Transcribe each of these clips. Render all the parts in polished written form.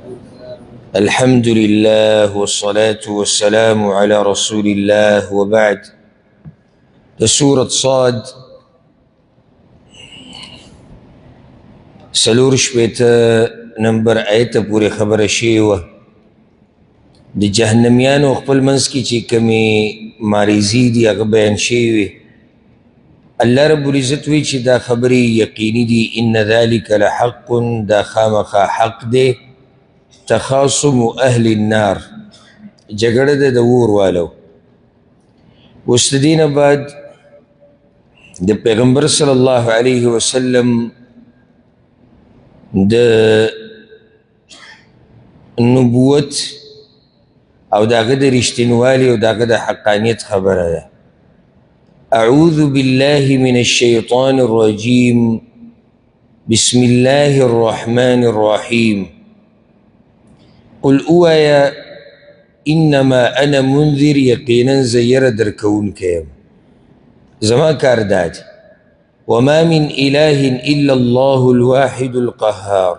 الحمد لله والصلاة والسلام على رسول الله وبعد. د سورة صاد 64 نمبر آیت پورې خبره شوې وه. د جهنمیانو خپل منځ کې چې کومې ماریضې دي هغه بیان شوې وې. الله رب العزت وایي چې دا خبرې یقیني دي، ان ذلک لحق، دا خامخا حق دی. تخاصم اهل النار، جګړه ده د اور والو. اوس د دې نه بعد د پیغمبر صلی الله علیه وسلم د نبوت او د هغه د رښتینوالي او د هغه د حقانیت خبره ده. اعوذ بالله من الشیطان الرجیم، بسم الله الرحمن الرحیم. قل اوایا انما انا منذر، یقینا زه یره درکوونکی یم، زما کار دا دی. وما من اله الا الله الواحد القهار،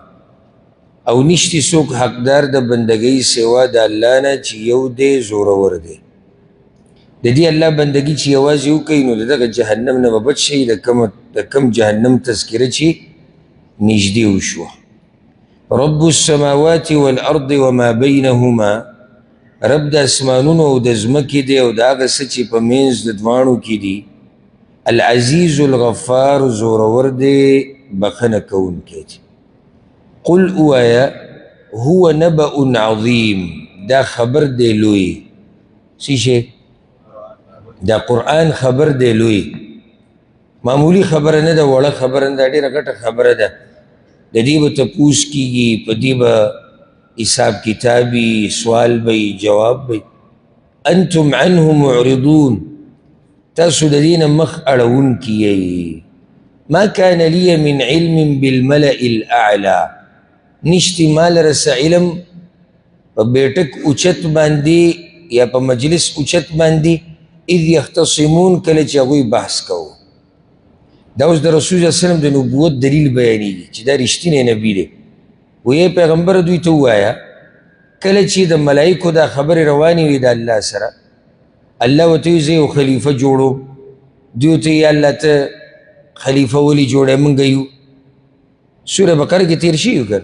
او نشتی څوک حقدار د بندګۍ سوا د الله نه چې یو دی زورور دی. د دې الله بندګي چې یوازې وکړي نو د دغه جهنم نه به بچ شي، د کم جهنم تذکره چې نږدې وشوه. رب السماوات والارض وما بینهما، رب د اسمانونو او د ځمکې دی او د هغه څه چې په منځ د دواړو کې دي. العزیز الغفار، زورور دی بخښنه کوونکی دی. قل اوایا هو نبأ عظیم، دا خبر دی لوی. څه شی؟ دا قرآن خبر دی لوی، معمولی خبره نه ده، وړه خبره نه ده، ډېره غټه خبره ده. د دې به تپوس کېږي، په دې به حساب کتابي، سوال به وي، جواب به وي. انتم عنه معرضون، تاسو د دې نه مخ اړوونکي یئ. ما کان لی من علم بالملأ الاعلی، نشتي ما لره څه علم په بیټک اوچت باندې یا په مجلس اوچت باندې. اذ یختصمون، کله چې هغوی بحث کوو. دا اوس د رسول الله صلی الله علیه وسلم د نبوت دلیل بیانېږي چې دا رښتینی نبي دی. وایي پیغمبر دوی ته ووایه کله چې د ملایکو دا خبرې روانې وي د الله سره، الله ورته وایي زه یو خلیفه جوړوم. دوی ورته وایي یا الله ته خلیفه ولې جوړی، موږ یو. سوره بقره کې تېر شوي که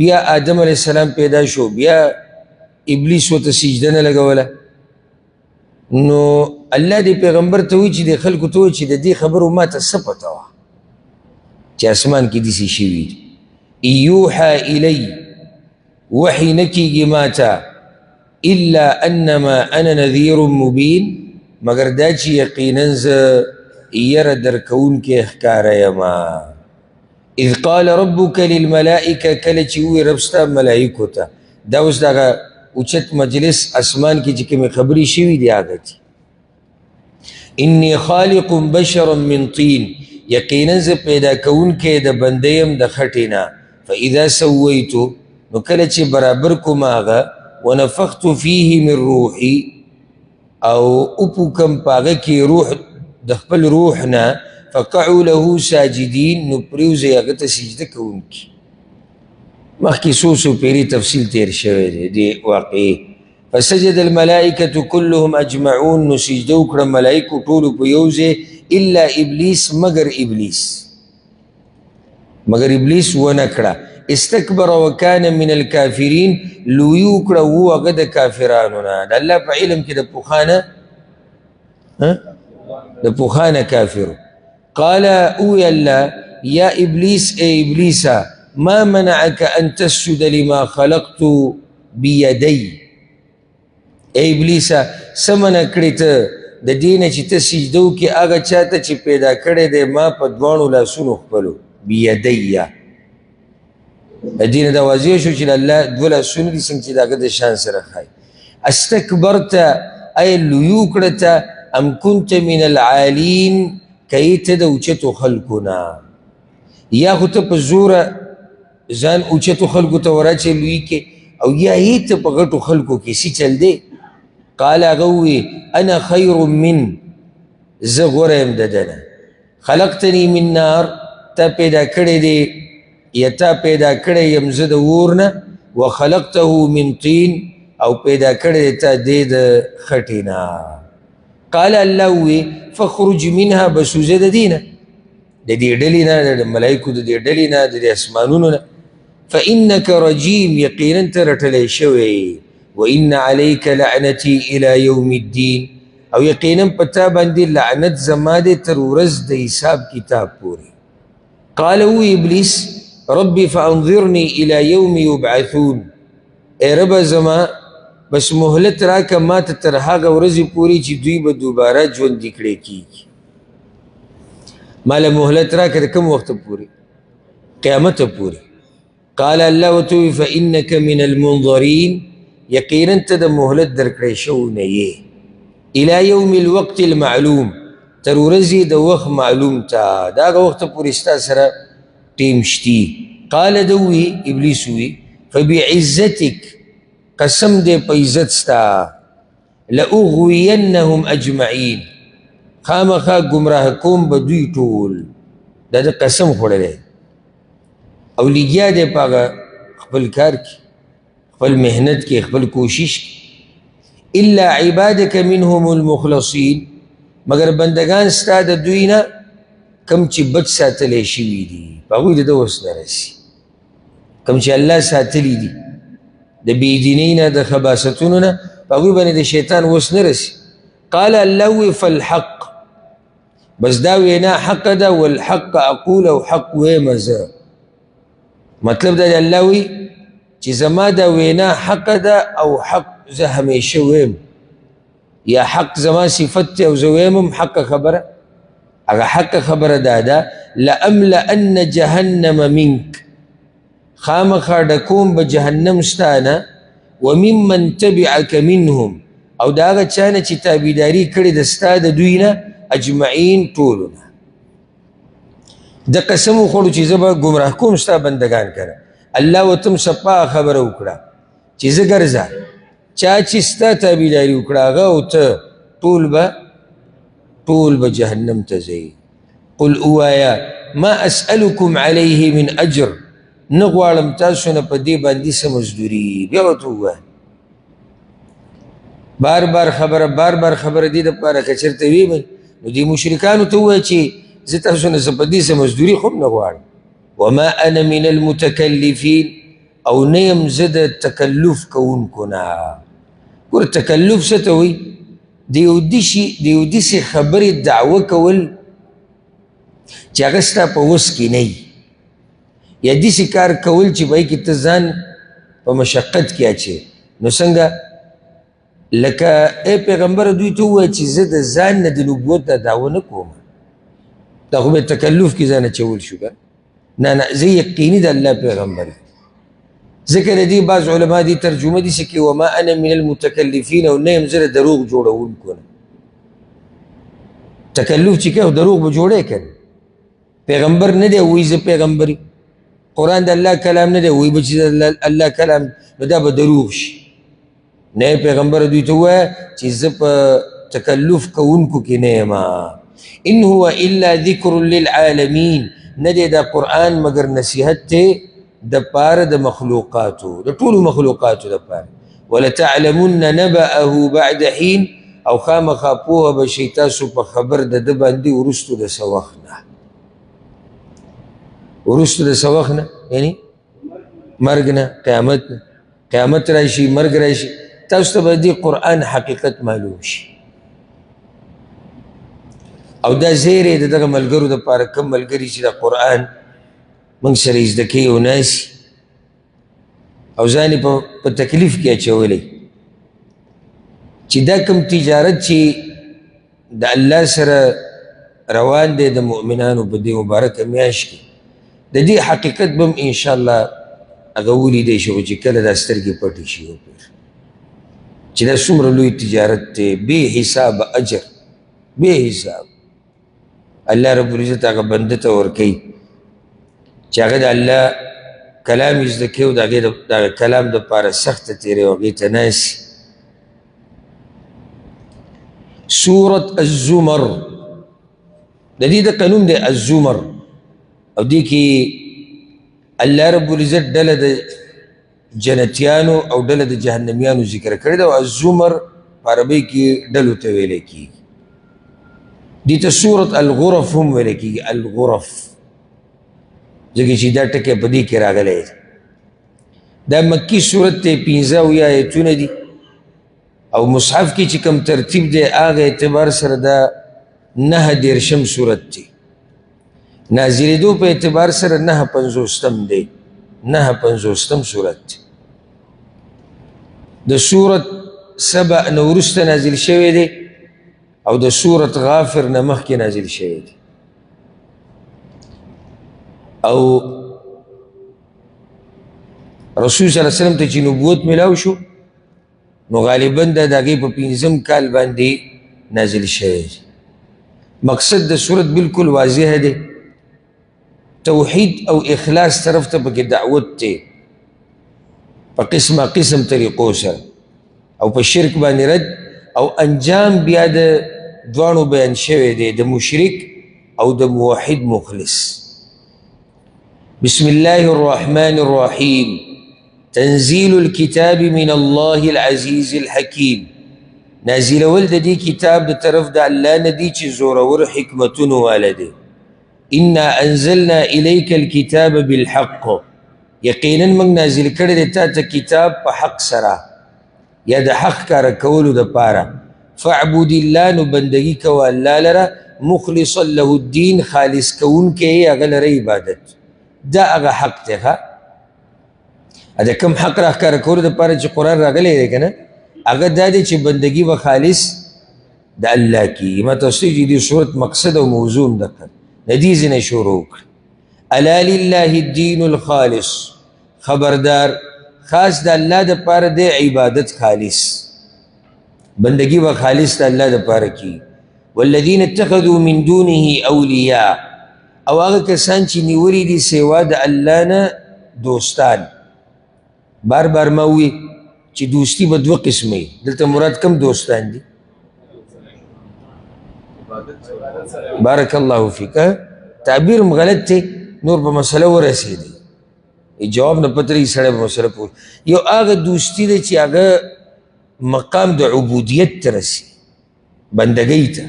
بیا آدم علیه السلام پیدا شو، بیا ابلیس ورته سجده نه لګوله. نو الله دې پیغمبر ته وایي چې د خلکو ته وایي چې د دې خبرو ما ته څه پته وه چې اسمان کې داسې شوي دي. یوحا الی، وحی نه کېږي ما ته، الا انما انا نذیر مبین، مګر دا چې یقینا زه یره درکوونکی ښکاره یم. اذ قال ربک للملائکه، کله چې ووایي رب ستا ملایکو ته. دا اوس دغه اوچت مجلس اسمان کې چې کومې خبرې شوي دي هغه دي. انی خالق بشرا من طین، یقینا زه پیدا کوونکی د بنده یم د خټې نه. فاذا سویتو، نو کله چې برابر کوم هغه، ونفخت فیه من روحي، او وپوکم په هغه کې روح د خپل روح نه، فقعوا له ساجدین، نو پرېوځئ هغه ته سجده کوونکي. مخکې څو څو پېرې تفصیل تېر شوی دی دې واقعې. فسجد الملائکة كلهم اجمعون، نو سجده وکړه ملائکو ټولو په یو ځای، الا ابلیس، مګر ابلیس، مګر ابلیس ونه کړه. استکبر وکان من الکافرین، لوی وکړه وو هغه د کافرانو نه. د الله په علم کې د پخانه د پخانه کافرو. قال او الله یا ابلیس، ای ابلیسا، ما منعک ان تسجد لما خلقت بیدی. ای ابلیسا، څه منع کړې ته د دې نه چې ته سجده وکړې هغه چا ته چې پیدا کړی دی ما په دواړو لاسونو خپلو، بیدیه. د دې نه دا واضح شو چې د الله دوه لاسونه دي څنګه چې د هغه د شان سره ښایي. استکبرت، ای لوی وکړه ته، ام کنت من العالین، که یې ته د اوچتو خلکو نه، یا خو ته په زوره ځان اوچتو خلکو ته وراچې لوی کې، او یا یې ته په غټو خلکو کې څه چل دی. قال هغه ووایي انا خیر من، زه غوره یم د ده نه. خلقتني من نار، تا پیدا کړی دی یا تا پیدا کړی یم زه د اور نه، وخلقته من طین، او پیدا کړی تا دې د خټې نه. قال الله وی فخرج منها، بس وځه د دې نه، د دې ډلې نه، د ملایکو د دې ډلې نه، د دې اسمانونو نه. فإنك رجیم، یقینا ته رټلی شوی. وإن عليك لعنتي إلى يوم الدين، او یقینا په تا باندې لعنت زما دی تر ورځ د حساب کتاب پورې. قال او ابلیس ربي فانظرني الى يوم يبعثون، ای ربه زما بس مهلت راکه ما ته تر هغه ورځې پورې چې دوی به دوباره ژوندي کړی کېږي. ما له مهلت راکه د کوم وخته پورې؟ قیامته پورې. قال الله ورته وویل فإنک من المنظرین، یقینا ته د مهلت درکړی شوو نه یې. الى یوم الوقت المعلوم، تر ورځې د وخت معلوم ته، د هغه وخته پورې ستا سره ټیم شتي. قال ده ووی، ابلیس ووی فبعزتک، قسم دی په عزت ستا، لأغوینهم اجمعین، خامخا ګمراه کوم به دوی ټول. دا د قسم خوړلی او لګیا دی په هغه خپل کار کې، خپل محنت کې، خپل کوشش کې. الا عبادک منهم المخلصین، مګر بندگان ستا د دوی نه کم چې بچ ساتلی شوي دي، په هغوی د ده وس نه رسي، کم چې الله ساتلی دي د بېدینۍ نه، د خباستونو نه، په هغوی باندې د شیطان وس نه رسي. قال الله وی فالحق، بس دا وینا حق ده، والحق اقول، او حق وایم زه. مطلب دا دی الله وی چې زما دا وینا حق ده او حق زه همیشه وایم، یا حق زما صفت دی او زه وایم هم حق خبره. هغه حق خبره دا ده لأملأن جهنم منک، خامخا ډکوم به جهنم ستا نه، وممن تبعک منهم، او د هغه چا نه چې تابعداري کړې ده ستا د دوی نه، اجمعین ټولو نه. د قسم وخوړو چې زه به ګمراه کوم ستا بندګان که نه. الله ورته هم صفا خبره وکړه چې زه ګرځه، چا چې ستا تابعداري وکړه هغه او ته ټول به جهنم ته ځئ. قل اوایا ما اسألکم علیه من اجر، نه غواړم تاسو نه په دې باندې څه مزدوري. بیا ورته ووایه بار بار خبره، بار بار خبره دې دپاره که چېرته وي نو دې مشرکانو ته ووایه چې زه تاسو نه څه په دې څه مزدوري خو هم نه غواړم. وما انا من المتکلفین، او نه یم زه د تکلف کوونکو نه. ګوره تکلف څه ته وایي؟ د یو داسې خبرې دعوه کول چې هغه ستا په وس کې نه وي، یا داسې کار کول چې په هغې کې ته ځان په مشقت کې اچې. نو څنګه؟ لکه ای پیغمبره دوی ته ووایه چې زه د ځان نه د نبوت دا دعوه نه کوم، دا خو به تکلف کې ځان اچول شو که نه؟ نه، زه یقیني د الله پیغمبر یم. ځکه د دې بعض علما دې ترجمه داسې کوي وما انا من المتکلفین، او نه یم زه د دروغ جوړوونکو نه. تکلف چې کوي خو دروغ به جوړی که نه. پیغمبر نه دی وایي زه پیغمبر یم، قرآن د الله کلام نه دی وایي به چې د الله کلام، نو دا به دروغ شي. نه پیغمبر دوی ته ووایه چې زه په تکلف کوونکو کې نه یم. ان هو الا ذکر للعالمین، نه دی دا قرآن مګر نصیحت دی د پاره د مخلوقاتو، د ټولو مخلوقاتو د پاره. ولتعلمن نبأه بعد حین، او خامخا پوهه به شئ تاسو په خبر د ده باندې وروستو د څه وخت نه، وروستو د څه وخت نه، یعنی مرګ نه، قیامت نه، قیامت راشي، مرګ راشي، تاسو ته به دې قرآن حقیقت معلوم شي. او دا زیری د دغه ملګرو دپاره کوم ملګري چې د قرآن موږ سره زده کوي او ناسي او ځان یې په تکلیف کې اچولی، چې دا کوم تجارت چې د الله سره روان دی د مؤمنانو په دې مبارکه میاشت کې، د دې حقیقت به هم انشاءالله هغه ولیدی شي، خو چې کله دا سترګې پټې شي چې دا څومره لوی تجارت دی، بې حسابه اجر، بې حساب الله رب العزت هغه بنده ته ورکوي چې هغه د الله کلام یې زده کوي او د هغې د کلام دپاره سخته تېری او هغې ته ناست. سورة الزمر، د دې د قانون دی الزمر، او دې کې الله رب العزت ډله د جنتیانو او ډله د جهنمیانو ذکر کړې ده. او الزمر په عربۍ کې ډلو ته ویلی کېږي. دې ته سورت الغرف هم ویلی کېږي، الغرف، ځکه چې دا ټکی په دې کې راغلی دی. دا مکي سورت دی، 75 آیتونه دي، او مصحف کې چې کوم ترتیب دی هغه اعتبار سره دا 39 سورت دی. نازلېدو په اعتبار سره 59 دی، 59 سورت دی. د سورت سبع نه وروسته نازل شوی دی او د سورت غافر نه مخکې نازل شوی دی. او رسول صلی الله علیه وسلم ته چې نبوت ملاو شو نو غالباً دا د هغې په 5 کال باندې نازل شوی دی. مقصد د سورت بالکل واضح دی، توحید او اخلاص طرف ته پکې دعوت دی په قسمه قسم طریقو سره، او په شرک باندې رد، او انجام بیا د دواړو بیان شوی دی، د مشرک او د موحد مخلص. بسم الله الرحمن الرحیم. تنزیل الكتاب من الله العزیز الحکیم. نازلول د دې کتاب د طرف د الله نه دی چې زورور حکمتونو والا دی. انا انزلنا الیک الكتاب بالحق، یقینا موږ نازل کړی دی تا ته کتاب په حق سره، یا د حق کار کولو دپاره. فاعبد الله، نو بندګي کوه الله لره، مخلصا له الدین، خالص کوونکی یې هغه لره عبادت. دا هغه حق دی. ښه، د کوم حق را ښکاره کولو دپاره چې قرآن راغلی دی که نه، هغه دا دی چې بندګي به خالص د الله کېږي. ما تاسو ته چې دې سورت مقصد او موضوع هم دقه د دې ځای نه شروع وکړه. الا لله الدین الخالص، خبردار خاص د الله دپاره دی عبادت خالص، بندګي به خالص د الله دپاره کېږي. والذین اتخذوا من دونه اولیاء، او هغه کسان چې نیولي دي سوا د الله نه دوستان. بار بار ما ووی چې دوستی به دوه قسمه وي. دلته مراد کوم دوستان دي؟ بارک الله فیک. تعبیر هم غلط دی، نور په مسله ورسېدی، جواب نه پته لګي سړی په مسله پوه. یو هغه دوستی ده چې هغه مقام د عبودیت ته رسي، بندګۍ ته.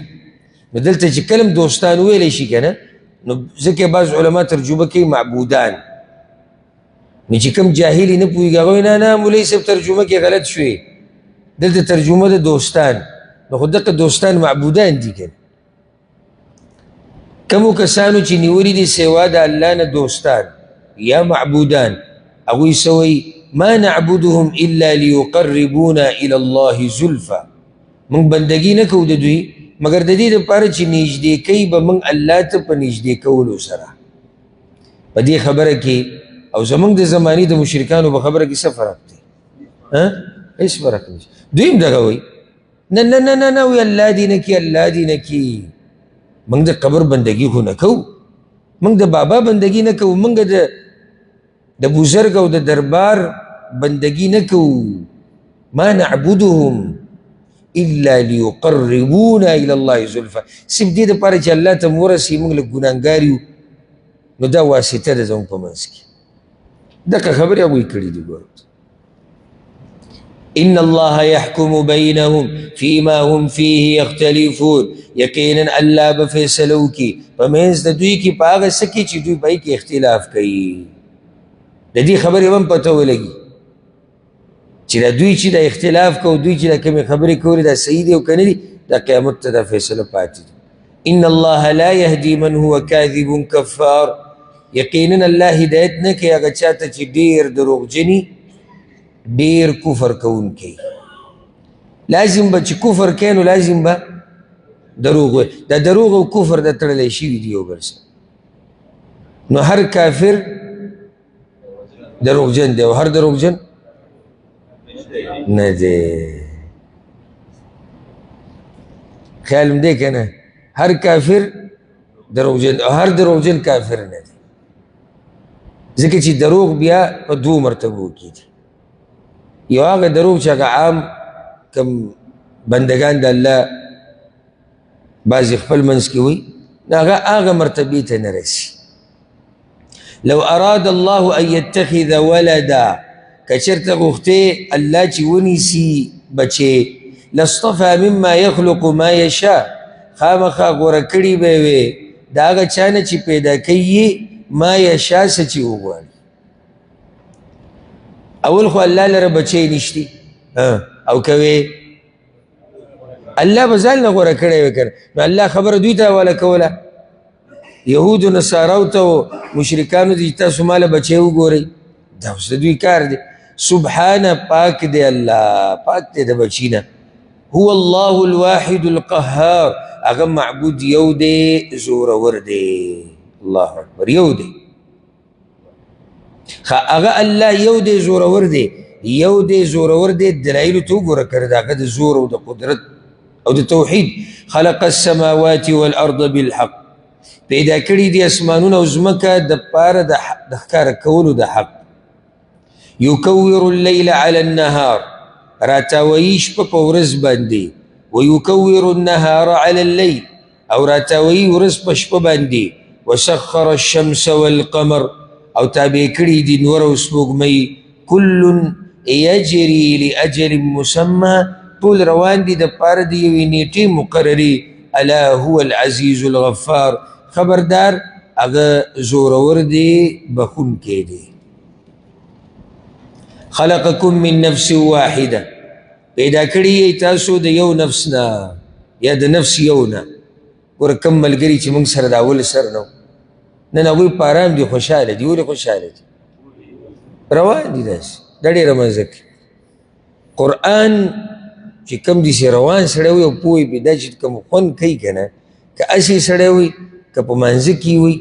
نو دلته چې کلم دوستان ویلی شي که نه، نو ځکه بعض علما ترجمه کوي معبودان. نو چې کوم جاهلي نه پوهېږي هغه وایي نه نه مولوي صاحب ترجمه کې غلط شوې، دلته ترجمه ده دوستان. نو خو دغه دوستان معبودان دي که نه. کومو کسانو چې نیولي دي سوا د الله نه دوستان یا معبودان، هغوی څه وایي؟ ما نعبدهم الا لیقربونا الی الله زلفا. موږ بندګي نه کوو د دوی مګر د دې دپاره چې نږدې کوي به موږ الله ته په نږدې کولو سره. په دې خبره کې او زموږ د زمانې د مشرکانو په خبره کې څه فرق دی؟ هېڅ فرق نشته. دوی هم دغه وایي، نه نه نه نه نه، وایي الله دې نه کړي، الله دې نه کړي، موږ د قبر بندګي خو نه کوو، موږ د بابا بندګي نه کوو، موږ د بزرګ او د دربار بندګي نه کوو. ما نعبدهم الا لیقربونا الی الله زلفا، صرف دې دپاره چې الله ته مو ورسي، موږ لږ ګناهګار یو، نو دا واسطه ده زموږ په منځ کې. دغه خبرې هغوی کړې دي. ګوره، ان الله يحكم بينهم فيما هم فيه يختلفون، یقینا الله به فیصله وکړي په منځ د دوی کې په هغه څه کې چې دوی په هغې کې اختلاف کوي. د دې خبرې هم پته ولګي چې دا دوی چې دا اختلاف کوي، دوی چې دا کومې خبرې کولې دا صحیح دي او که نه دي، دا قیامت ته دا فیصله پاتې ده. ان الله لا يهدي من هو كاذب كفار، یقینا الله هدایت نه کوي هغه چا ته چې ډېر دروغجني، ډېر کفر کوونکی. لازم به چې کفر کوي نو لازم به دروغ وایي. دا دروغ او کفر دا تړلی شوي دي یو بل سره. نو هر کافر دروغجن دی او هر دروغجن نه دی. خیال هم دی که نه؟ هر کافر دروغجن او هر دروغجن کافر نه دی، ځکه چې دروغ بیا په دوو مرتبو کې دي. یو هغه دروغ چې هغه عام کم بندګان د الله بعضې خپل منځ کې وایي، نو هغه هغه مرتبې ته نه رسي. لو اراد الله ان يتخذ ولدا، که چېرته غوښتې الله چې ونیسي بچې، لاصطفى مما يخلق ما یشاء، خامخا غوره کړي به وي د هغه چا نه چې پیدا کوي ما یشاء، څه چې وغواړي. اول خو الله لره بچی نشتی، او کوي الله به ځان نه غوره کړی وي که نه. نو الله خبره دوی ته حواله کوله، یهودو نصاراو ته او مشرکانو ته چې تاسو ماله بچی وګورئ، دا اوس د دوی کار دی. سبحانه، پاک دی الله، پاک دی د بچي نه. هو الله الواحد القهار، هغه معبود یو دی، زورور دی. الله اکبر، یو دی. هغه الله یو دی، زورور دی، یو دی، زورور دی. دلایلو ته وګوره که نه، د هغه د زور او د قدرت او د توحید. خلق السماوات والارض بالحق، پیدا کړي دي اسمانونه او ځمکه د پاره د ښکاره کولو د حق. یکور اللیل علی النهار، راتاویي شپه په ورځ باندې، ویکور النهار علی اللیل، او راتاویي ورځ په شپه باندې. وسخر الشمس والقمر، او تابع کړي دي نور او سپوږمۍ. کل یجري لأجل مسمى، ټول روان دي د پاره د یوې نیټې مقررې. الا هو العزیز الغفار، خبردار هغه زورور دی، بخښونکی دی. خلقکم من نفس واحده، پیدا کړي یې تاسو د یو نفس نه، یا د نفس یو نه. ګوره کوم ملګري چې موږ سره د اول سر نه، نن هغوی په ارام دي، خوشحاله دي. ولې خوشحاله دي؟ روان دي داسې، دا ډېره مزه کوي. قرآن چې کوم داسې روان سړی وي او پوه پرې، دا چې کوم خوند کوي که نه، که هسې سړی وي، که په مانځه کې وي،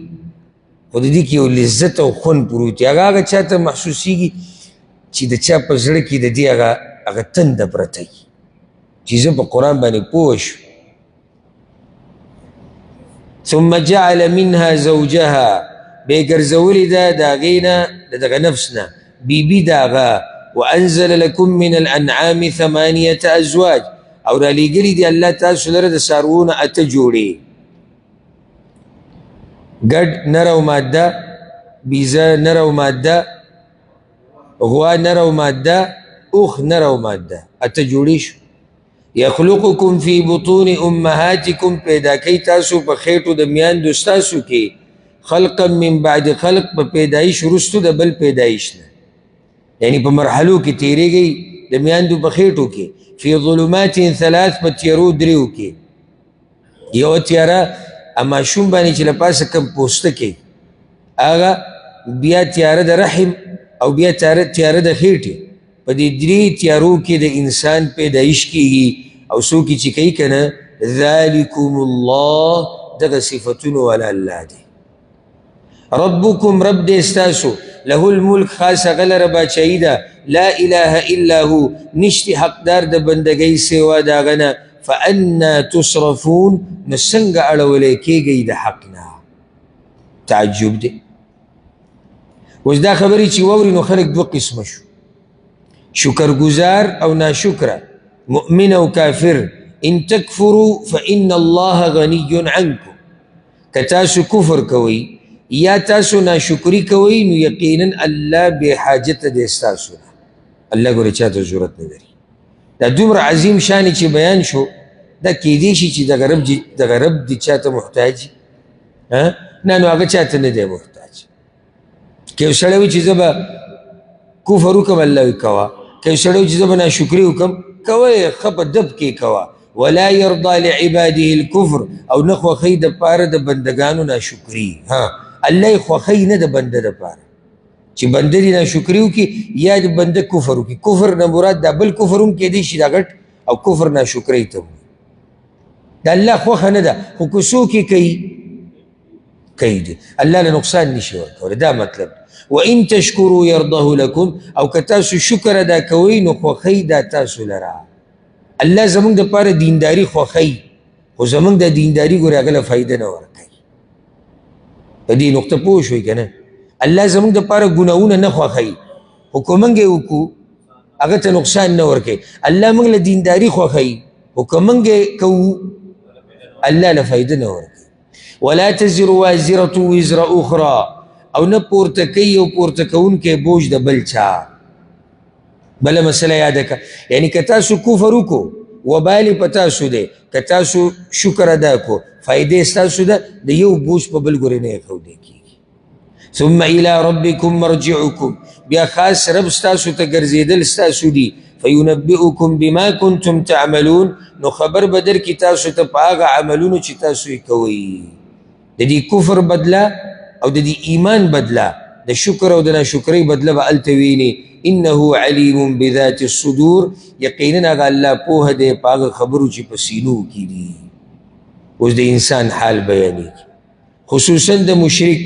خو د دې کې یو لذت او خوند پروت وي. هغه هغه چا ته محسوسېږي چې د چا په زړه کې د دې هغه تنده پرته وي، چې زه په قرآن باندې پوه شو. ثم جعل منها زوجها، بیا یې ګرځولې ده د هغې نه، د دغه نفس نه بیبي د هغه. وانزل لکم من الانعام ثمانیة ازواج، او رالیږلي دي الله تاسو لره د څاروو نه اته جوړې، ګډ نر او ماده، بیزه نر او ماده، غوا نر او ماده، اوښ نر او ماده، اته جوړې شو. یخلقکم فی بطون امهاتکم، پیدا کوي تاسو په خېټو د میندو ستاسو کې، خلقا من بعد خلق، په پیدایش وروسته د بل پیدایش نه، یعنی په مرحلو کې تېرېږئ د میندو په خېټو کې. فی ظلمات ثلاث، په تیارو دریو کې. یوه تیاره ماشوم باندې چې له پاسه کوم پوستکی، هغه بیا تیاره د رحم، او بیا تیاره د خېټې. په دې درې تیارو کې د انسان پیدایش کیږي. او څوک چې کوي که نه، ذلکم الله، دغه صفتونو والا الله دی. ربکم، رب دی ستاسو، له الملک، خاص هغه لره باچاهي ده، لا اله الا هو، نشتي حقدار د بندګۍ سوا د هغه نه. فأنا تصرفون، نو څنګه اړولی کېږئ د حق نه؟ تعجب دی. اوس دا خبرې چې واوري نو خلک دوه قسمه شو، شکرګزار او ناشکره، مؤمن او کافر. ان تکفروا فإن الله غنی عنکم، که تاسو کفر کوئ یا تاسو ناشکري کوئ نو یقینا الله بې حاجته دی ستاسو نه. الله ګورې چاته ضرورت نه لري. دا دومره عظیم شان چې بیان شو، دا کیدی شي چې دغه رب دې چاته محتاج؟ نه، نو هغه چاته نه دی محتاج. که یو سړی وي چې زه به کفر وکړم، الله وایي کوه. که یو سړی وي چې زه به ناشکري وکړم، کوه یې، ښه په دب کې کوه. ولا يرضى لعباده الكفر، او نه خوښوي دپاره د بندګانو ناشکري. ها، الله یې خوښوي نه د بنده دپاره چې بنده دې ناشکري وکړي یا د بنده کفر وکړي. کفر نه مراد دا بل کفر هم کېدای شي، دا غټ، او کفر ناشکرۍ ته وایي. د الله خوښه نه ده، خو که څوک یې کوي کوي دی، الله له نقصان نشي ورکولی. دا مطلب. وان تشکروا یرضه لکم، او که تاسو شکر ادا کوئ نو خوښوي دا تاسو لره. الله زموږ دپاره دینداري خوښوي، خو زموږ د دینداري ګورې هغه له فایده نه ورکوي. په دې نقطه پوه شوئ که نه؟ الله زموږ دپاره ګناهونه نه خوښوي، خو که موږ یې وکړو هغه ته نقصان نه ورکوي. الله موږ له دینداري خوښوي، خو که موږ یې کوو الله له فایده نه ورکوي. ولا تزر وازرة وزر اخرى، او نه پورته کوي یو پورته کوونکی بوج د بل چا. بله مسله یاده کړه، یعنی که تاسو کفر وکړو وبال یې په تاسو دی، که تاسو شکر ادا کړو فایدې ستاسو ده، د یو بوج په بل ګورې نه ایښودی کېږي. ثم الى ربکم مرجعکم، بیا خاص رب ستاسو ته ګرځېدل ستاسو دي. فینبئکم بما کنتم تعملون، نو خبر به درکړي تاسو ته په هغه عملونو چې تاسو یې کوئ. د دې کفر بدله او د دې ایمان بدله، د شکر او د ناشکرۍ بدله به هلته ویني. انه علیم بذات الصدور، یقینا هغه الله پوهه دی په هغه خبرو چې په سینو کې دي. اوس د انسان حال بیانېږي، خصوصا د مشرک،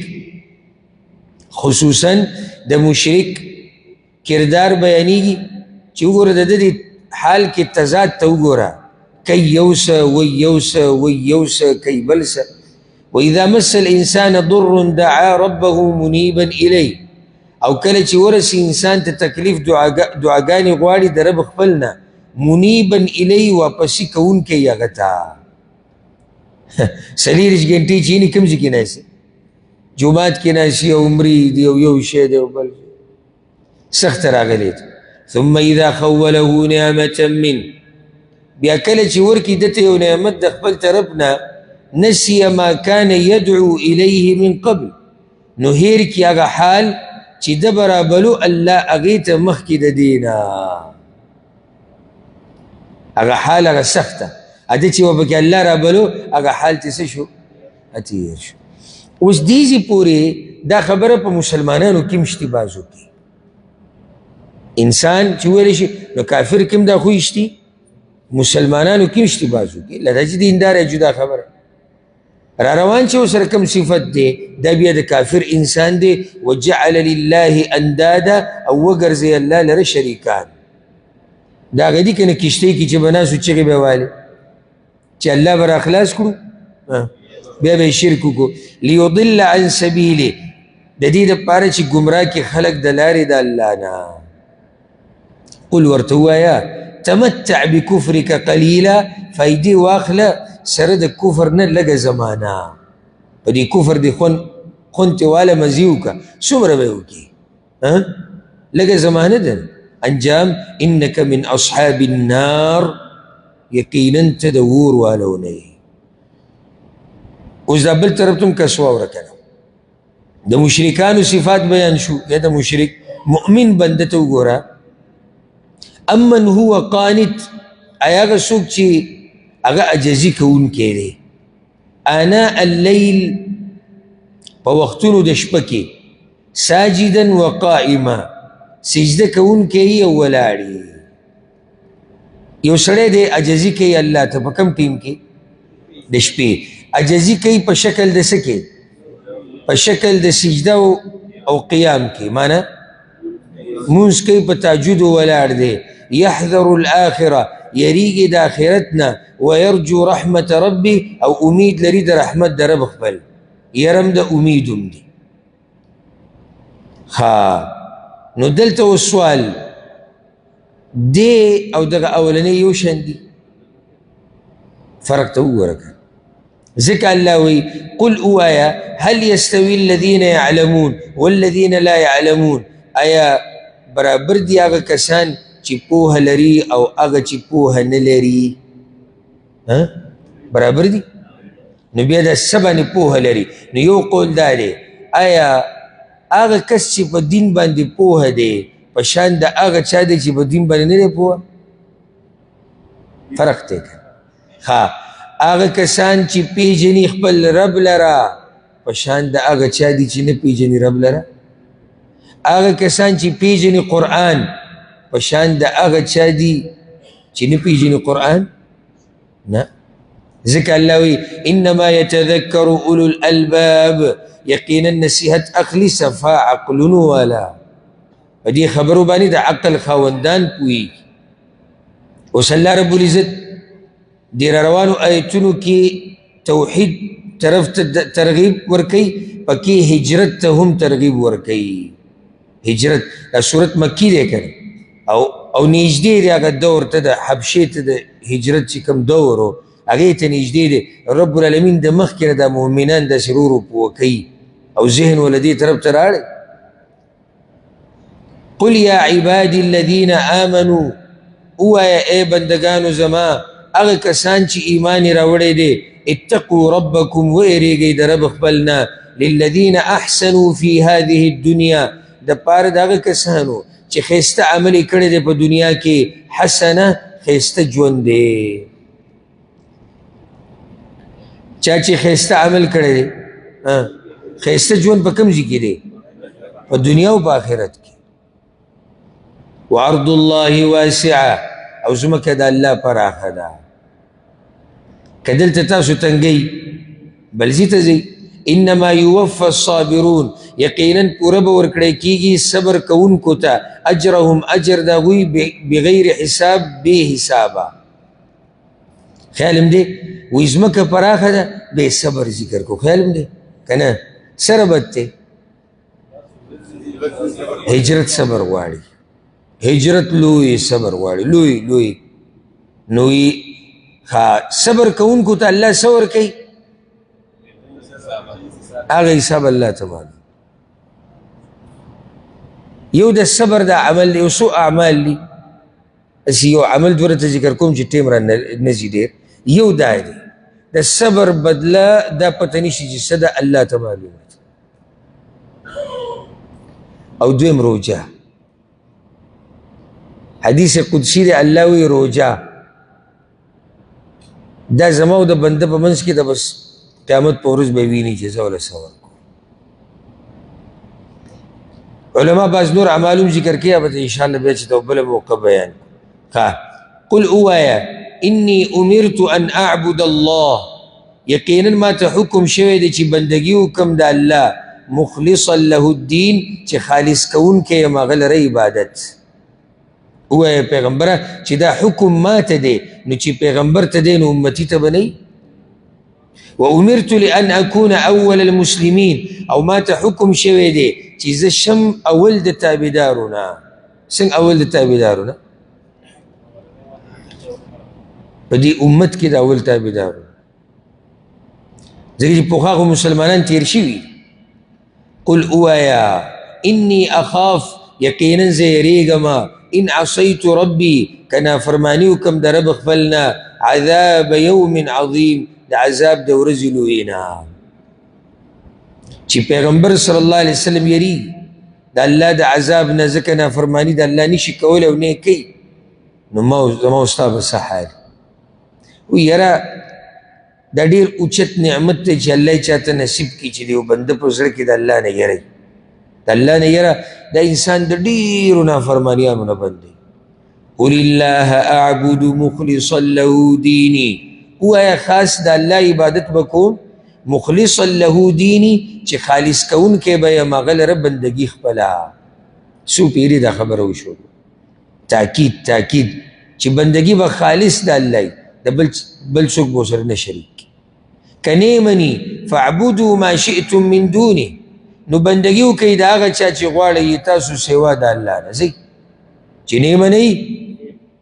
خصوصا د مشرک کردار بیانېږي چې وګوره د ده دې حال کې تضاد ته وګوره، کوي یو څه، وایي یو څه، وایي یو څه، کوي بل څه. وإذا مس الإنسان ضر دعا ربه منيبا إليه، او کله چې ورسي انسان ته تکلیف دعاګانې غواړي د رب خپل نه، منیبا الیه، واپسي کوونکی یې هغه ته. څلېرویشت ګنټې چې یې کوم ځای کې ناست، جومات کې ناست او عمرې دی او یو شی دی او بل سخته راغلی دی. ثم اذا خوله نعمة من، بیا کله چې ورکړي ده ته یو نعمت د خپل طرف نه، نسي ما كان يدعو إليه من قبل، نو هیر کړي هغه حال چې ده به رابلو الله هغې ته مخکې د دې نه، هغه حال هغه سخته ده چې به پکې الله رابلو هغه حال چې څه شو، تېر شو. اوس دې ځای پورې دا خبره په مسلمانانو کې هم شتي، بعضو کې انسان چې وویلی شي نو کافر کې هم دا خوی شتي، مسلمانانو کې هم شتي بعضو کې، لکه چې دیندار جدا خبره را روان چې ورسره کوم صفت دی دا بیا د کافر انسان دی. وجعل لله اندادا، او وګرځوي الله لره شریکان. دا هغه دي که نه کښتۍ کې چې به ناست وو چغې به یې والې چې الله به را خلاص کړو، بیا به یې شرک وکړو. لیضل عن سبیله، د دې دپاره چې ګمراه کړي خلک د لارې د الله نه. قل ورته ووایه تمتع بکفرک قلیلا، فایدې واخله سره د کفر نه لږه زمانه، په دې کفر دې خوند ترې واله مزې وکړه، څومره به یې وکړي، لږه زمانه ده. انجام انک من اصحاب النار، یقینا ته د اور والو نه یې. اوس دا بل طرف ته هم کس واوره که نه، د مشرکانو صفات بیان شو، یا د مشرک مؤمن بنده ته وګوره. امن هو قانت، آیا هغه څوک چې هغه عاجزي کوونکی دی، آناء اللیل، په وختونو د شپه کې، ساجدا وقائما، سجده کوونکی یې او ولاړ یې. یو سړی دی عاجزي کوي الله ته په کوم ټیم کې؟ د شپې. عاجزي کوي په شکل د څه کې؟ په شکل د سجده او قیام کې، معنی مونځ کوي په تهجد ولاړ دی. یحذر الآخرة، یریږي د آخرت نه، ویرجو رحمت ربي، او امید لري د رحمت د رب خپل، یرم د امید هم دی. ښه، نو دلته اوس سوال دی او دغه اولنی یو شان دي، فرق ته وګوره که. ځکه الله وایي قل اوایا هل یستوي الذین یعلمون والذین لا یعلمون، آیا برابر دي هغه کسان چې پوهه لري او هغه چې پوهه نه لري؟ برابر دي؟ نو بیا دا څه باندې پوهه لري؟ نو یو قول دا دی، آیا هغه کس چې په دین باندې پوهه دی په شان د هغه چا دی چې په دین باندې نه دی پوهه؟ فرق دی که ښه، هغه کسان چې پیژني خپل رب لره په شان د هغه چا دي چې نه پیژني رب لره؟ هغه کسان چې پیژني قرآن په شان د هغه چا دي چې نه پیژني قرآن؟ نه، ځکه الله وایي انما یتذکر اولو الالباب، یقینا نصیحت اخلي صفا عقلونو والا. په دې خبرو باندې د عقل خاوندان پوهېږي. اوس الله رب العزت دې را روانو آیتونو کې توحید طرف ته ترغیب ورکوي، پکې هجرت ته هم ترغیب ورکوي. هجرت دا سورت مکی دی که نه، او نږدې دی هغه دور ته، د حبشې ته د هجرت چې کوم دور و هغې ته نږدې دی. رب العالمین د مخکې نه دا مؤمنان داسې ورو ورو پوه کوي او ذهن ول دې طرف ته راړی. قل یا عبادی الذین آمنو، ووایه ای بندګانو زما هغه کسان چې ایمان یې راوړی دی، اتقوا ربکم، ویریږئ د رب خپل نه، للذین احسنوا فی هذه الدنیا، د پاره د هغه کسانو چې ښایسته عمل یې کړی دی په دنیا کې، حسنه ښایسته ژوند دی. چا چې ښایسته عمل کړی دی، ښایسته ژوند په کوم ځای کې دی؟ په دنیا او په آخرت کې. وارض الله واسعه، او ځمکه د الله پراخه ده. که دلته تاسو تنګئ بل ځای ته ځئ. انما یوفى الصابرون، یقینا پوره به ورکړی کېږي صبر کوونکو ته، اجرهم اجر د هغوی بغیر حساب، بې حسابه. خیال هم دی وایي ځمکه پراخه ده، بې صبر ذکر کو. خیال هم دی که نه؟ څه ربط دی؟ هجرت صبر غواړي، هجرت لوی صبر غواړي، لوی لوی. نو صبر کوونکو ته الله څه ورکوي؟ هغه حساب الله ته معلوم. یو د صبر د عمل دی، یو څو اعمال دي، هسې یو عمل دومره ته ذکر کوم چې ټایم را نه ځي ډېر. یو دا دی د صبر بدله دا پته نشي چې څه ده، الله ته معلومه ده. او دویم روژه، حدیث قدسی دی، الله وایي روژه دا زما او د بنده په منځ کې ده، بس قیامت په ورځ به ویني چې زه وله څه ورکوم. علما بعض نور اعمال هم ذکر کوي، به ان شاء الله بیا چې دا بله موقع بیان کړو. قل ووایه انی امرت ان اعبد الله، یقینا ما ته حکم شوی دی چې بندګي وکړم د الله، مخلصا له الدین، چې خالص کوونکی یم هغه لره عبادت. ووایه پیغمبره چې دا حکم ما ته دی، نو چې پیغمبر ته دی نو امتي ته به نه وي. وامرت لان اكون اول المسلمین، او ما ته حکم شوی دی چې زه شم اول د تابعدارو نه. څنګه اول د تابعدارو نه؟ په دې امت کې د اول تابعدارو، ځکه چې پخوا خو مسلمانان تېر شوي. قل ووایه انی اخاف، یقینا زه یېرېږم، ان عصیت ربي، که نافرماني وکړم د رب خپل نه، عذاب یوم عظیم، د عذاب د ورځې لویې نه. چې پیغمبر صلی الله علیه وسلم یېرېږي د الله د عذاب نه، ځکه نافرماني د الله نشي کولی او نه یې کوي، نو ما زما او ستا به څه حال وي؟ یاره دا ډېر اوچت نعمت دی چې الله یې چاته نصیب کړي، چې د یو بنده په زړه کې د الله نه یره وي. د الله نه یره دا انسان د ډېرو نافرمانیانو نه بندوي. قل الله اعبد مخلصا له دیني، ووایه خاص د الله عبادت به کوم، مخلصا له دیني، چې خالص کوونکی به یم هغه لره بندګي خپله. څو پېرې دا خبره وشو، تاکید تاکید چې بندګي به خالص د الله وي، د بل څوک به ورسره نه شریک. که نه مني فاعبدوا ما شئتم من دونه، نو بندګي وکړئ د هغه چا چې غواړئ تاسو سوا د الله نه. ځئ چې نه منئ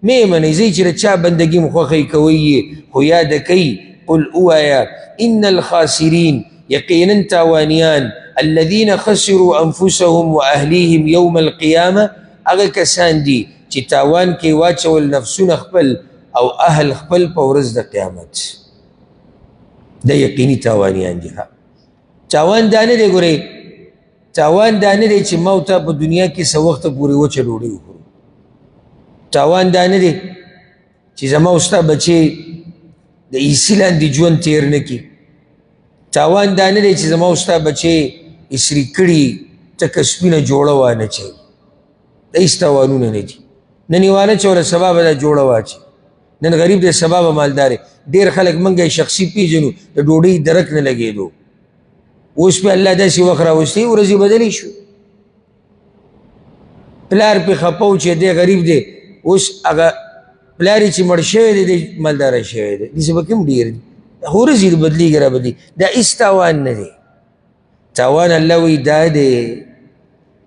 مې منئ، ځئ چې د چا بندګي مو خوښئ کوئ یې، خو یاده کوئ. قل ووایه ان الخاسرین، یقینا تاوانیان، الذین خسروا انفسهم واهلیهم یوم القیامه، هغه کسان دي چې تاوان کې واچول نفسونه خپل او اهل خپل په ورځ د قیامت. دا یقیني تاوانیان دي. تاوان دا نه دی، ګورئ تاوان دا نه دی چې ما او تا په دنیا کې څه وخته پورې وچه ډوډۍ وخورو. تاوان دا نه دی چې زما او ستا بچی د ایسي لاندې ژوند تېر نه کړي. تاوان دا نه دی چې زما او ستا بچی اسري کړي تکه سپینه جوړه وانه چوي. دا هېڅ تاوانونه نه دي. نن یې وانه چوله، سبا به دا جوړه واچوي. نن غریب دی، سبا به مالدار دی. ډېر خلک موږ یې شخصي پېژنو، د ډوډۍ درک نه لګېدو. اوس پې الله داسې وخت راوستی، ورځې بدلې شو. پلار پې خپه و چې دی غریب دی، اوس هغه پلار یې چې مړ شوی دی، دی مالداره شوی دی. داسې به کوم ډېر دي، خو ورځې بدلېږي را بدلېږي. دا هېڅ تاوان نه دی. تاوان الله وایي دا دی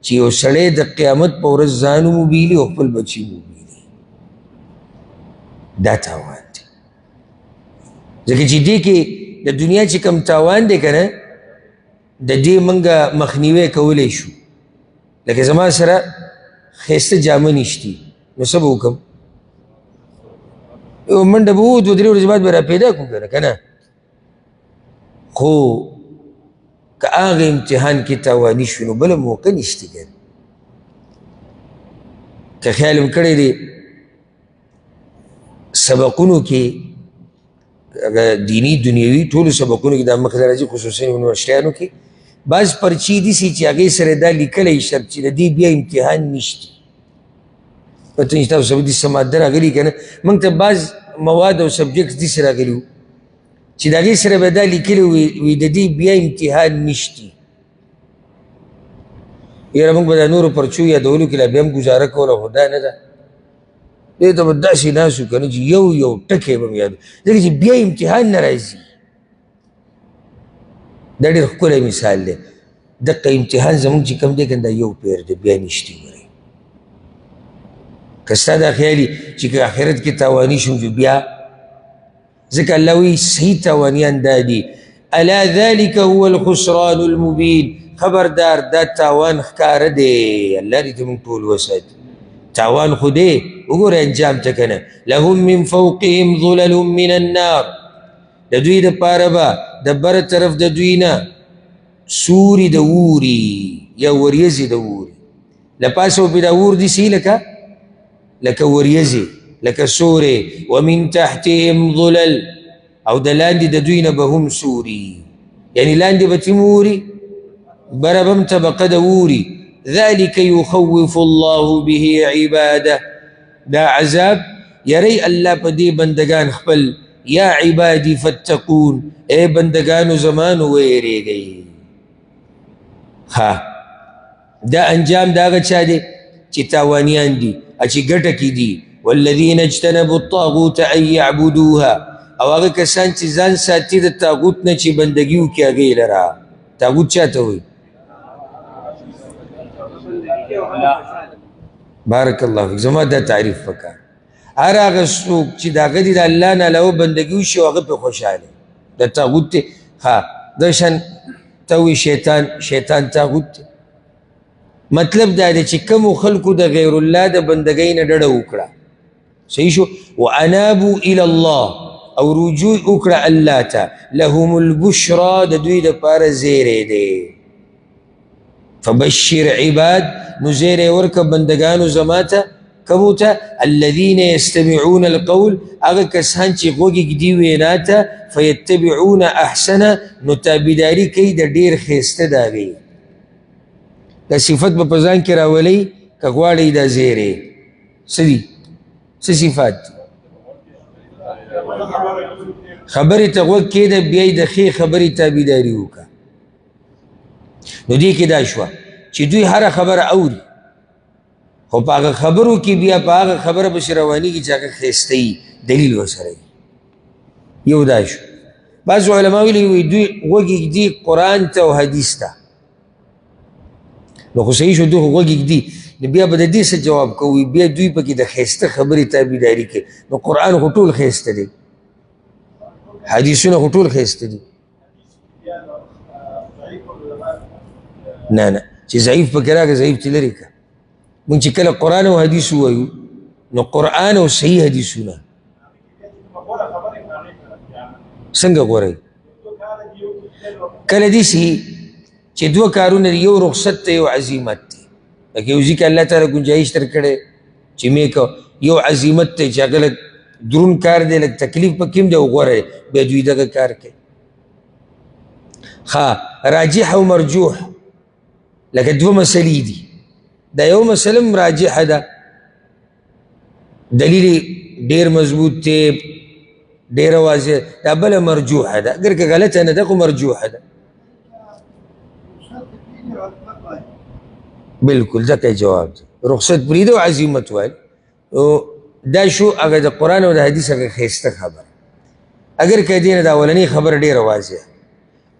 چې یو سړی د قیامت په ورځ ځان وموبیلي او خپل بچي وموبیلي، دا تاوان دی. ځکه چې دې کې د دنیا چې کوم تاوان دی که نه، د دې موږ مخنیوی کولی شو. لکه زما سره ښایسته جامه نشتي، نو څه به وکړم؟ یو منډه به ووتو، 3 ورځې بعد به را پیدا کړو که نه که نه. خو که هغه امتحان کې تاواني شو نو بله موقع نشته که نه. که خیال هم کړی دی سبقونو کې، هغه دیني دنیوي ټولو سبقونو کې دا مخې ته راځي، خصوصا یونیورسټیانو کې بعض پرچې دي چې هغې سره دا لیکلی شرط چې د دې بیا امتحان نشته. پته نشته تاسو به داسې ماده راغلي که نه. موږ ته بعض مواد او سبجیکټس داسې راغلي وو چې د هغې سره به دا لیکلي وي د دې بیا امتحان نشته. یاره موږ به د نورو پرچو یادولو کې لا بیا هم ګزاره کوله، خو دا نه ده. دې ته به داسې ناست وو که نه چې یو یو ټکی به مې یاد، ځکه چې بیا امتحان نه راځي. دا ډېر ښکلی مثال دی. دقه امتحان زموږ چې کوم دی که نه دا یو پیر دی، بیا نشته. ګورئ که ستا دا خیال چې که آخرت کې تاواني شم جو بیا، ځکه الله وایي صحیح تاوانیان دا دي، الا ذلک هو الخسران المبین. خبردار دا تاوان ښکاره دی، الله دې ته موږ ټول وساتي. تاوان خو دی وګوره انجام ته که نه. لهم من فوقهم ظلل من النار، د دوی دپاره به د بره طرف د دوی نه سوري د اوري یا وریځې د اوري، له پاسه به پرې دا اور دي سي لکه لکه وریځې لکه سورې. ومن تحتهم ظلل، او د لاندې د دوی نه به هم سوري، یعنی لاندې به ترې اوري، بره به هم طبقه د اوري. ذلك يخوف الله به عباده، دا عذاب یری الله په دې بندگان خپل. یا عبادی فاتقون، ای بندگانو زمانو ویریږئ. ها دا انجام د هغه چا دی چې تاوانیان دي، چې ګټه کې دي. والذین اجتنبوا الطاغوت ان یعبدوها، او هغه کسان چې ځان ساتي د طاغوت نه چې بندګي وکړي هغې لره. طاغوت چا ته وایي؟ بارک الله فیک. زما دا تعریف پکار، هر هغه څوک چې د هغه دي د الله نه علاوه بندګي وشي او هغه پرې خوشحاله د طاغوت دی. ها دا شان ته وایي شیطان، شیطان طاغوت دی. مطلب دا دی چې کومو خلکو د غیر الله د بندګۍ نه ډډه وکړه، صحیح شو، وانابو الی الله، او رجوع وکړه الله ته، لهم البشرا، د دوی دپاره زیری دی. فبشر عباد، نو زیری ورکړه بندګانو زما ته. کومو ته؟ الذین یستمعون القول، هغه کسان چې غوږ ږدي وینا ته، فیتبعون احسنه، نو تابعداري کوي د ډېر ښایسته د هغې. دا صفت به په ځان کې راولئ که غواړئ دا زیری څه دي، څه صفات دي؟ خبرې ته غوږ کښېږده، بیا یې د ښې خبرې تابعداري وکړه. نو دې کې دا شوه چې دوی هره خبره اوري، خو په هغه خبرو کې بیا په هغه خبره پسې روانېږي چې هغه ښایسته وي، دلیل ورسره وي. یو دا شو. بعض علما ویلي وي دوی غوږ ږدي قرآن ته او حدیث ته، نو خو صحیح شو، دوی خو غوږ ږدي، نو بیا به د دې څه جواب کوي؟ بیا دوی پکې د ښایسته خبرې تابعداري کوي. نو قرآن خو ټول ښایسته دی، حدیثونه خو ټول ښایسته دي. نه نه، چې ضعیف پکې راغی ضعیف ترې لرې کړه. موږ چې کله قرآن او حدیث ووایو نو قرآن او صحیح حدیثونه څنګه غوره؟ کله داسې چې دوه کارونه دي، یو رخصت دی یو عزیمت دی. لکه یو ځای کې الله تعالی ګنجایش درکړی چې مې که یو عزیمت دی چې هغه لږ درون کار دی، لږ تکلیف پکې هم دی او غوره دی، بیا دوی دغه کار کوي. ښه، راجح او مرجوح لکه دوه مسلې دي. دا یو مسله هم راجحه ده، دلیل ډېر مضبوط دی، ډېره واضح. دا بله مرجوحه ده، اګر که غلطه نه ده خو مرجوحه ده. بالکل ځکه جواب دی، رخصت پرېږده او عزیمت وایي. نو دا شو هغه د قرآن او د حدیث هغه ښایسته خبره. اګر که دې نه د اولنۍ خبره ډېره واضح.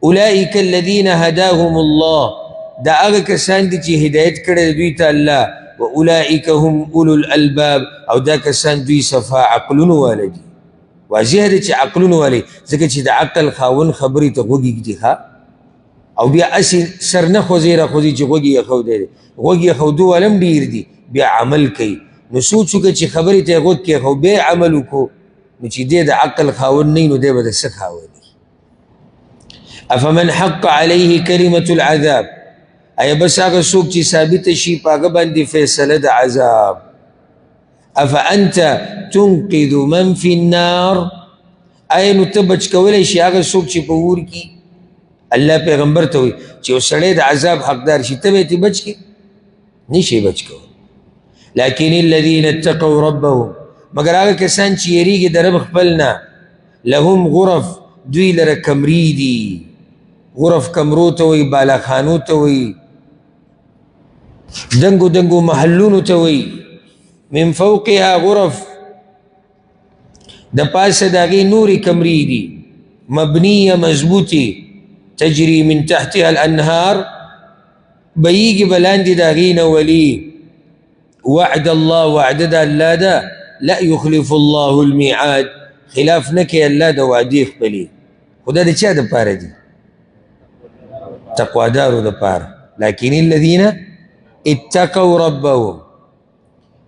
اولئک الذین هداهم الله، دا هغه کسان دي چې هدایت کړی دی دوی ته الله. و اولئک هم اولو الالباب، او دا کسان دوی صفا عقلونو والا دي. واضح ده چې عقلونو والي، ځکه چې د عقل خاوند خبرې ته غوږ ږدي، ښه، او بیا هسې سر نه خوځي را خوځي چې غوږ یې ښودی دی، غوږ یې ښودو والا هم ډېر دي، بیا عمل کوي. نو سوچ وکړه چې خبرې ته یې غوږ کېښود بیا یې عمل وکړو، نو چې دی د عقل خاوند نه وي نو دی به د څه خاوند وي؟ افمن حق علیه کلمة العذاب، ایا بس هغه څوک چې ثابته شي په هغه باندې فیصله د عذاب. افانت تنقذ من فی النار، ایا نو ته بچ کولی شي هغه څوک چې په اور کې؟ الله پیغمبر ته وایي چې یو سړی د عذاب حقدار شي ته به یې ترې بچ کړې؟ نه شي بچ کولی. لكن الذين اتقوا ربهم، مګر هغه کسان چې یریږي د رب خپل نه، لهم غرف، دوی لره کمرې دي. غرف کمرو ته وایي، بالاخانو ته وایي، دنګو دنګو محلونو ته وایي. من فوقها غرف، د پاسه د هغې نورې کمرې دي، مبنیه مضبوطې، تجري من تحتها الانهار، بهیږي به لاندې د هغې نه ولي. وعد الله، وعده د الله ده، لا یخلف الله الميعاد، خلاف نه کوي الله د وعدې خپلې. خو دا د چا دپاره دي؟ تقوادارو دپاره. لكن الذين اتقوا ربهم.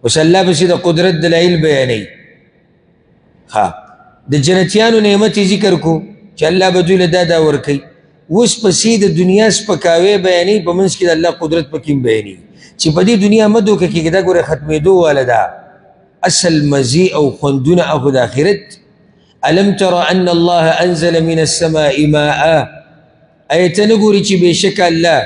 اوس الله پسې د قدرت دلایل بیانوي. ها، د جنتیانو نعمت یې ذکر کو چې الله به دوی له دا دا ورکوي. اوس پسې د دنیا سپکاوی بیانوي، په منځ کې د الله قدرت پکې هم بیانوي چې په دې دنیا مه دوکه کېږي، دا ګوره ختمېدو واله ده. اصل مزې او خوندونه هغه د آخرت. الم تر ان الله انزل من السماء ماء، ایا ته نه ګورې چې بېشکه الله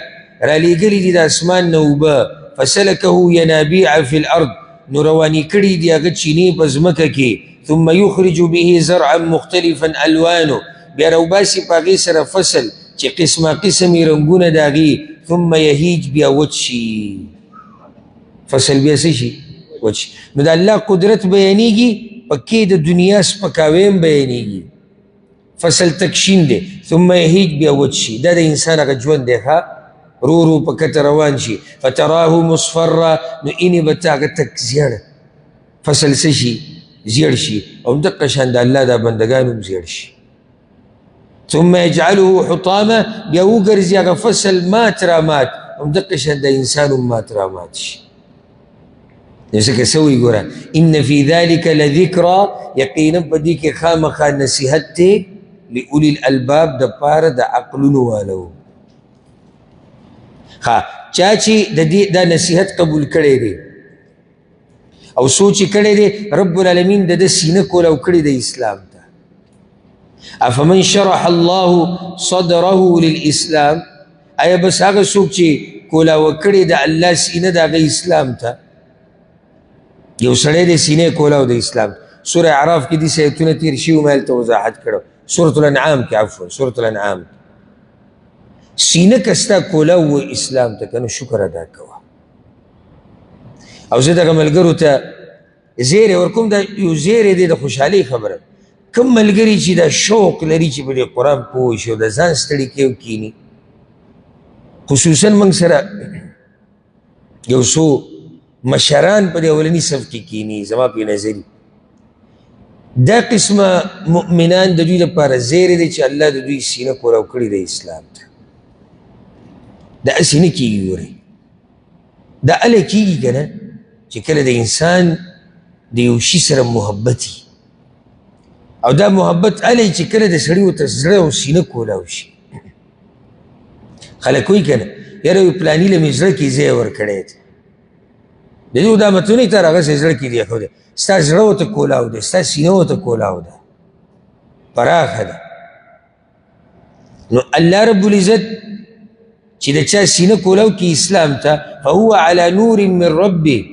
رالیږلي دي د اسمان نه اوبه، فسلکه ینابیع فی الارض، نو روانې کړي دي هغه چینې په ځمکه کې، ثم یخرج به زرعا مختلفا الوانه، بیا راوباسي په هغې سره فصل چې قسمه قسم یې رنګونه د هغې، ثم یهیج، بیا وچ شي فصل، بیا څه شي؟ وچ شي. نو د الله قدرت بیانېږي پکې، د دنیا سپکاوی هم بیانېږي. فصل تک شین دی، ثم یهیج، بیا وچ شي. دا د انسان هغه ژوند دی، ښه رو رو په کته روان شي. فتراه مصفرا، نو اینې به ته هغه تک زیړ فصل څه شي؟ زیړ شي. او همدقه شان د الله دا بندګان هم زیړ شي. ثم يجعله حطاما، بیا وګرځي هغه فصل مات را مات، همدقه شان د انسان هم مات را مات شي. نو ځکه څه وایي؟ ګوره، ان فی ذلک لذکری، یقینا په دې کې خامخا نصیحت دی لأولی الالباب، دپاره د عقلونو والو. ښه، چا چې د دې دا نصیحت قبول کړی دی او سوچ یې کړی دی، رب العالمین د ده سینه کولاو کړې ده اسلام ته. افمن شرح الله صدره للاسلام، آیا بس هغه څوک چې کولاوه کړې ده الله سینه د هغه اسلام ته؟ یو سړی دی سینه یې کولاو د اسلام. سورة اعراف کې داسې ایتونه تېر شوي، ما هلته وضاحت کړو. سورة الانعام کې، عفوا، سورة الانعام. سینه که ستا کولاو و اسلام ته که نه، شکر ادا کوه. او زه دغه ملګرو ته زیری ورکوم، دا یو زیری دی د خوشحالۍ خبره. کوم ملګري چې دا شوق لري چې په دې قرآن پوه شي او د ځان ستړي کوي او کښېني، خصوصا موږ سره یو څو مشران په دې اولني صف کې کښېني، زما په نظر دا قسمه مؤمنان د دوی لپاره زیری دی چې الله د دوی سینه کولاو کړې ده اسلام ته. دا هسې نه کېږي ګورئ، دا هله کېږي که نه چې کله د انسان د یو شي سره محبت وي، او دا محبت هله چې کله د سړي ورته زړه او سینه کولاو شي. خلک وایي که نه، یاره وایي پلاني له مې زړه کې ځای ورکړی دی، د دې دا مطلب نه تر هغه زړه کې دی، خو دی ستا زړه ورته کولاو دی، ستا سینه ورته کولاو ده، پراخه ده. نو الله رب العزت چې د چا سینه کولاو کې اسلام ته، فهو علی نور من ربه،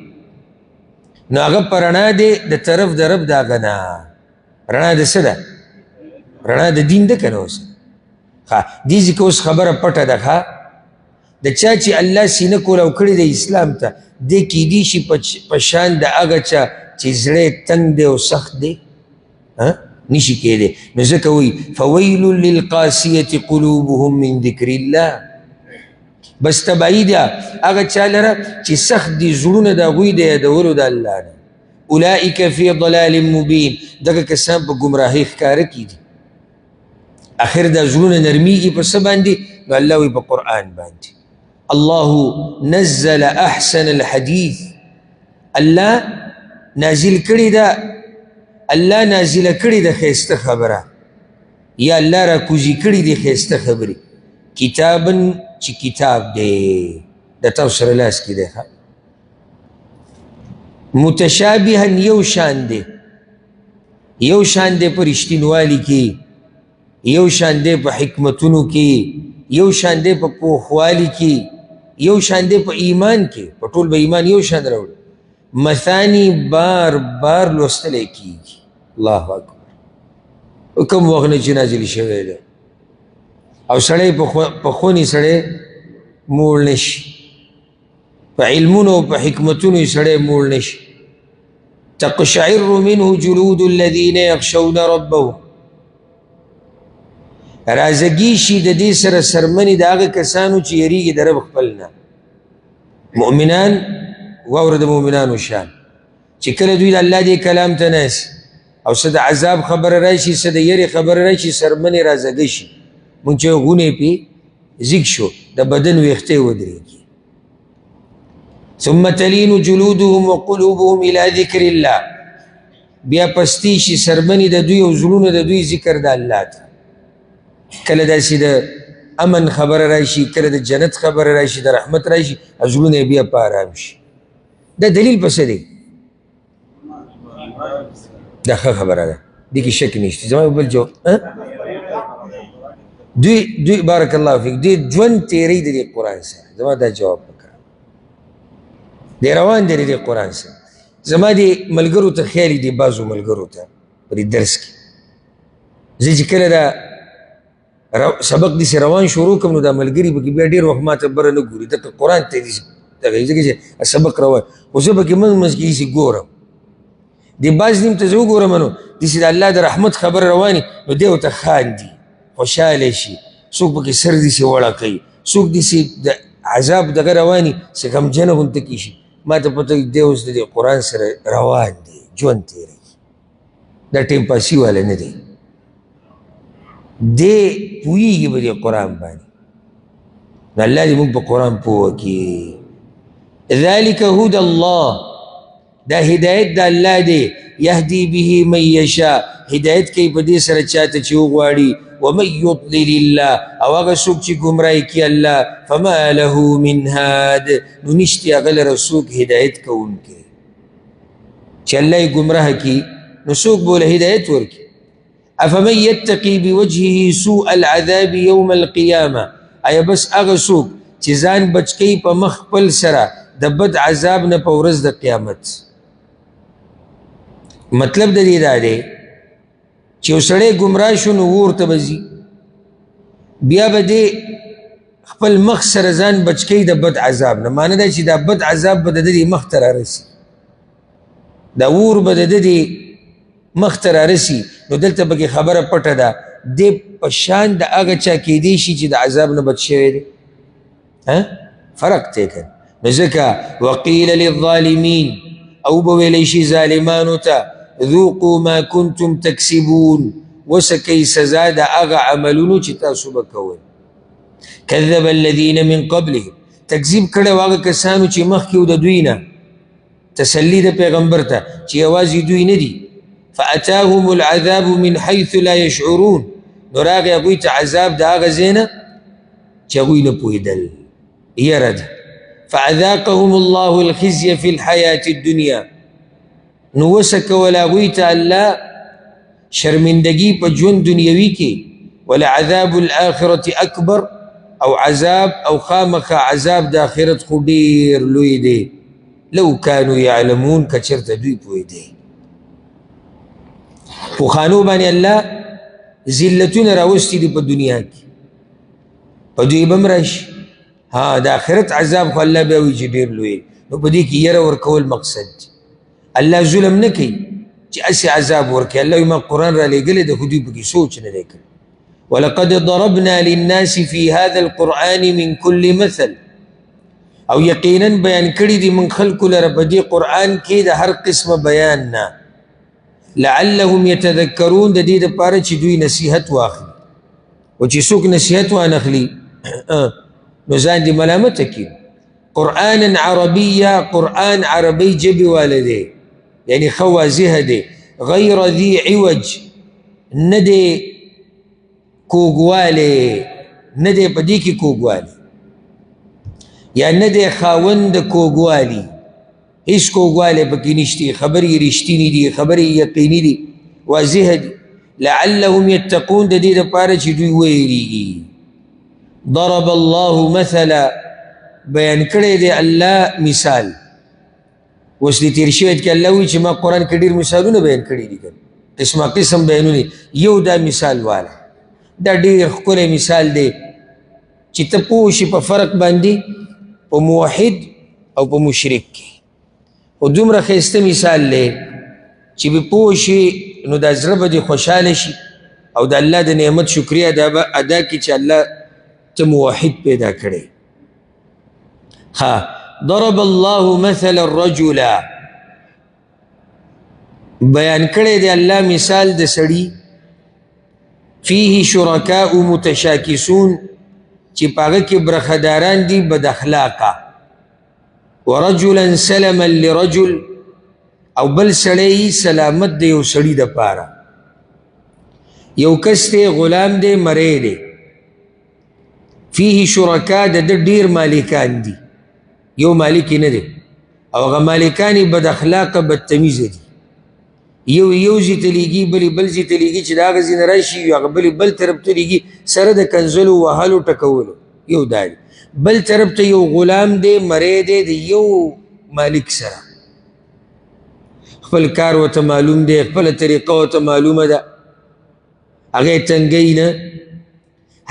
نو هغه په رڼا دی د طرف د رب د هغه نه. رڼا د څه ده؟ رڼا د دین ده که نه؟ اوس ښه، دې ځای کې اوس خبره پټه ده. ښه، د چا چې الله سینه کولاو کړې ده اسلام ته، دی کیدی شي په شان د هغه چا چې زړه یې تنګ دی او سخت دی، نشي کېدی. نو ځکه وایي فویل للقاسیة قلوبهم من ذکر الله، بس تباهي ده هغه چا لره چې سخت دي زړونه د هغوی د یادولو د الله نه. اولئک فی ضلال مبین، دغه کسان په ګمراهۍ ښکاره کېږي. اخر دا زړونه نرمیږي په څه باندې؟ نو الله وایي په قرآن باندې. الله نزل احسن الحدیث، الله نازل کړې ده، الله نازله کړې ده ښایسته خبره، یا الله را کوزي کړې دي ښایسته خبرې. کتابا چې کتاب دی، د تاسو سره لاس کې دی، متشابها یو شان دی، یو شان دی په رښتینوالي کې، یو شان دی په حکمتونو کې، یو شان دی په پوخوالي کې، یو شان دی په ایمان کې، په ټول به ایمان یو شان راوړي. مثاني بار بار لوستلی کېږي. الله اکبر. کوم وخت نه چې نازل شوی دی او سړی په خونې سړی موړ نه شي، په علمونو او په حکمتونو یې سړی موړ نه شي. تقشعر منه جلود الذین یخشون ربهم، رازګي شي د دې سره سرمنې د هغه کسانو چې یریږي د رب خپل نه. مؤمنان واوره د مؤمنانو شان چې کله دوی د الله دې کلام ته ناست او څه د عذاب خبره راشي، څه د یرې خبره راشي، سرمنې رازګه شي. مونږ چې غونې پې زیږ شو، د بدن ویښتې ودرېږي. ثم تلین جلودهم وقلوبهم الی ذکر الله، بیا پستې شي سرمنې د دوی او زړونه د دوی ذکر د الله ته. کله داسې د امن خبره راشي، کله د جنت خبره راشي، د رحمت راشي، زړونه یې بیا په آرام شي. دا دلیل په څه دی؟ دا ښه خبره ده، دې کې شک نشته. زما بل جواب دوی دوی بارک الله فیک، دوی ژوند تېروي د دې قرآن سره. زما دا جواب وکړه، دی روان دی د دې قرآن سره. زما دې ملګرو ته خیال دی، بعضو ملګرو ته په دې درس کې زه چې کله دا سبق داسې روان شروع کړم، نو دا ملګري پکې بیا ډېر وخت ما ته بره نه ګوري، دغه قرآن ته داسې دغه ځکه چې سبق روان، خو زه پکې منځ منځ کې داسې ګورم، دې بعض نیم ته زه وګورم نو داسې د الله د رحمت خبره رواني، نو دی ورته خاندي، خوشحاله شي. څوک پکې سر داسې وړه کوي، څوک داسې د عذاب دغه رواني چې غمجنه غونته کې شي. ما ته پته دی اوس د دې قرآن سره روان دی، ژوند تېروي، دا ټیم پاسي والا نه دی، دی پوهېږي په دې قرآن باندې. نو الله دې موږ په قرآن پوه کړي. ذلک هدى الله، دا هدایت د الله دی، یهدي به من یشاء، هدایت کوي په دې سره چاته چې وغواړي. ومن یضلل الله، او هغه څوک چې ګمراهي کړي الله، فما له من هاد، نو نشته هغه لره څوک هدایت کوونکی. چې الله یې ګمراه کړي نو څوک به له هدایت ورکړي؟ افمن یتقي بوجهه سوء العذاب یوم القیامه، آیا بس هغه څوک چې ځان بچ کوي په مخ خپل سره د بد عذاب نه په ورځ د قیامت. مطلب د دې دا دی چې یو سړی ګمراه شو نو ور ته به ځي، بیا به دی خپل مخ سره ځان بچ کوي د بد عذاب نه. معنی دا چې دا بد عذاب به د ده مخ ته رارسي، دا اور به د ده مخ ته رارسي. نو دلته پکې خبره پټه ده، دی په شان د هغه چا کېدی شي چې د عذاب نه بچ شوی دی. فرق دی که نو ځکه وقیل للظالمین، او به ویلی شي ظالمانو ته ذوقوا ما کنتم تکسبون، وسکئ سزا د هغه عملونو چې تاسو به کول. کذب الذین من قبلهم، تکذیب کړی و هغه کسانو چې مخکې و د دوی نه. تسلی د پیغمبر ته چې یوازې دوی نه دي. فأتاهم العذاب من حيث لا يشعرون، نو راغی هغوی ته عذاب د هغه ځای نه چې هغوی نه پوهېدل، یره ده. فأذاقهم الله الخزي في الحياة الدنيا، نو وسکول هغوی ته الله شرمندګي په ژوند دنیوي کې. ولعذاب الآخرة أکبر، او عذاب او خامخا عذاب د آخرت خو ډېر لوی دی. لو کانو یعلمون، که چېرته دوی پوهېدی. پخوانو باندې الله ذلتونه راوستي دي په دنیا کې، په دوی به هم راشي. ها د آخرت عذاب خو الله بیا وایي چې ډېر لوی، نو په دې کې یره ورکول مقصد دی. الله ظلم نه کوي چې هسې عذاب ورکوي. الله وایي ما قرآن را لېږلی دی، خو دوی پکې سوچ نه دی کړی. ولقد ضربنا للناس في هذا القرآن من كل مثل، او یقینا بیان کړي دي من خلکو لره په دې قرآن کې د هر قسمه بیان نه، لعلهم یتذکرون، د دې دپاره چې دوی نصیحت واخلي. او چې څوک نصیحت وانخلي نو ځان دې ملامته کړي. قرآنا عربیا، قرآن عربي ژبې واله دی، یعنی ښه واضح دی. غیر ذي عوج، نه دی کوږوالی، نه دی په دې کې کوږوالی، یا نه دی خاوند د کوږوالي، هیڅ کوږوالی پکې نشته، خبرې یې رښتینې دي، خبرې یې یقیني دي، واضح دي. لعلهم یتقون، د دې دپاره چې دوی ویریږي. ضرب الله مثلا، بیان کړی دی الله مثال. اوس دې تېر شوی کې الله وایي چې ما قرآن کې ډېر مثالونه بیان کړي دي، قسمه قسم بیانونه. یو دا مثال واله، دا ډېر ښکلی مثال دی چې ته پوه شې په فرق باندې په موحد او په مشرک کې. خو دومره ښایسته مثال دی چې به پوه شې نو دا زړه به دې خوشحاله شي او د الله د نعمت شکریه ادا به ادا کړي چې الله ته موحد پیدا کړی. ها، ضرب الله مثلا الرجل، بیان کړی دی الله مثال د سړي، فيه شرکاء متشاکسون، چې په هغه کې برخهداران دي بد اخلاقه. ورجلا سلما لرجل، او بل سړی سلامت دی یو سړي دپاره. یو کس دی غلام دی مری دی، فيه شرکا، د ده ډېر مالکان دي، یو مالک یې نه دی، او هغه مالکان یې بد اخلاقه بدتمیزه دي. یو یو ځای ته لېږي، بل یې بل ځای ته لېږي، چې د هغه ځای نه راشي هغه بل یې بل طرف ته لېږي، سره د کنځلو وهلو ټکولو. یو دا دی. بل طرف ته یو غلام دی مری دی د یو مالک سره، خپل کار ورته معلوم دی، خپله طریقه ورته معلومه ده، هغه یې تنګوي نه.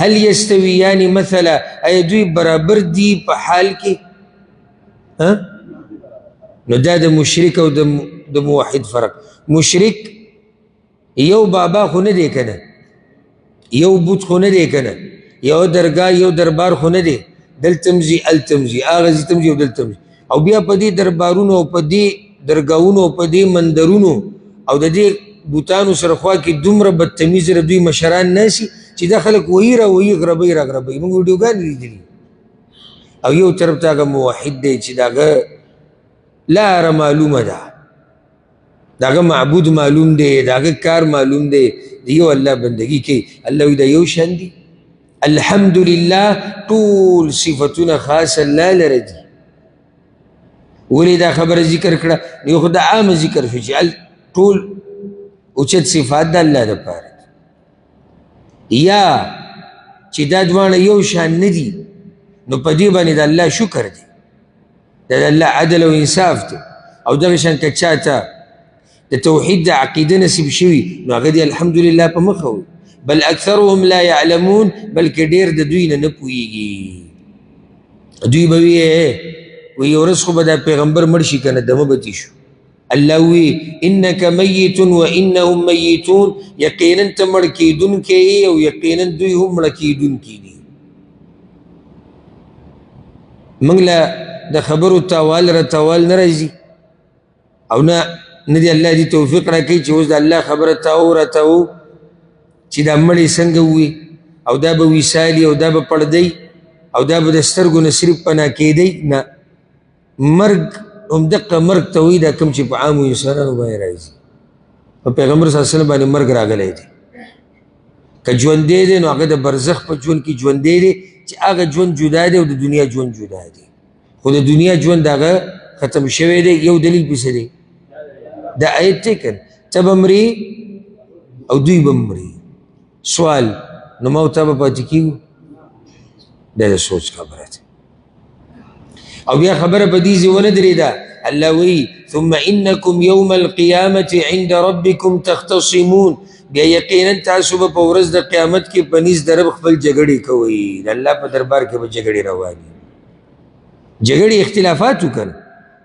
هل یستویان مثلا، ایا دوی برابر دي په حال کې؟ نو دا د مشرک او د موحد فرق. مشرک یو بابا خو نه دی که نه، یو بت خو نه دی که نه، یو درګاه یو دربار خو نه دی، دلته هم ځي هلته هم ځي، هغه ځای ته هم ځي او دلته هم ځي، او بیا په دې دربارونو او په دې درګاهونو او په دې مندرونو او د دې بتانو سره خوا کې دومره بدتمیزه د دوی مشران ناسي چې دا خلک وایي را وایي غربوي را غربوي. موږ ویډیوګانې لیدلي. او یو طرف ته هغه موحد دی چې د هغه لاره معلومه ده، د هغه معبود معلوم دی، د هغه کار معلوم دی، د یو الله بندګي کوي. الله وایي دا یو شان دي. الحمدلله ټول صفتونه خاص الله لره دي. ولې دا خبره ذکر کړه؟ یو خو دا عامه ذکر شو چې ټول اوچت صفات د الله دپاره دي، یا چې دا دواړه یو شان نه دي نو په دې باندې د الله شکر دی، دا د الله عدل او انصاف دی. او دغه شان که چا ته د توحید د عقیده نصیب شوي نو هغه دې الحمدلله په مخه وي. بل اکثرهم لا یعلمون، بلکې ډېر د دوی نه نه پوهېږي. دوی به وایي وایي یو ورځ خو به دا پیغمبر مړ شي که نه دمه به تې شو. الله وی انک میت و انهم میتون، یقینا ته مړ کېدونکی یې او یقینا دوی هم مړه کېدونکي دي. موږ له د خبرو تاوال را تاوال نه راځي او نه نه دی الله دې توفیق راکوي چې اوس د الله خبره تاو را تاو چې دا مړی څنګه وي او دا به وصالي او دا به پړدی او دا به د سترګو نه صرف پناه کېدی. نه، مرګ همدقه مرګ ته وایي دا کوم چې په عامو انسانانو باندې راځي. په پیغمبر صلی الله علیه وسلم باندې مرګ راغلی دی. که ژوندی دی نو هغه د برزخ په ژوند کې ژوندی دی چې هغه ژوند جدا دی او د دنیا ژوند جدا دی، خو د دنیا ژوند هغه ختم شوی دی. یو دلیل پې څه دی؟ دا آیت دی که نه، ته به مرې او دوی به مري. سوال، نو ما او تا به پاتې کېږو؟ دا د سوچ خبره ده. او بیا خبره په دې ځای ونه درېده. الله وایي ثم انکم یوم القیامة عند ربکم تختصمون، بیا یقینا تاسو به په ورځ د قیامت کې په نزد د رب خپل جګړې کوئ. د الله په دربار کې به جګړې روانې، جګړې اختلافات وکړه،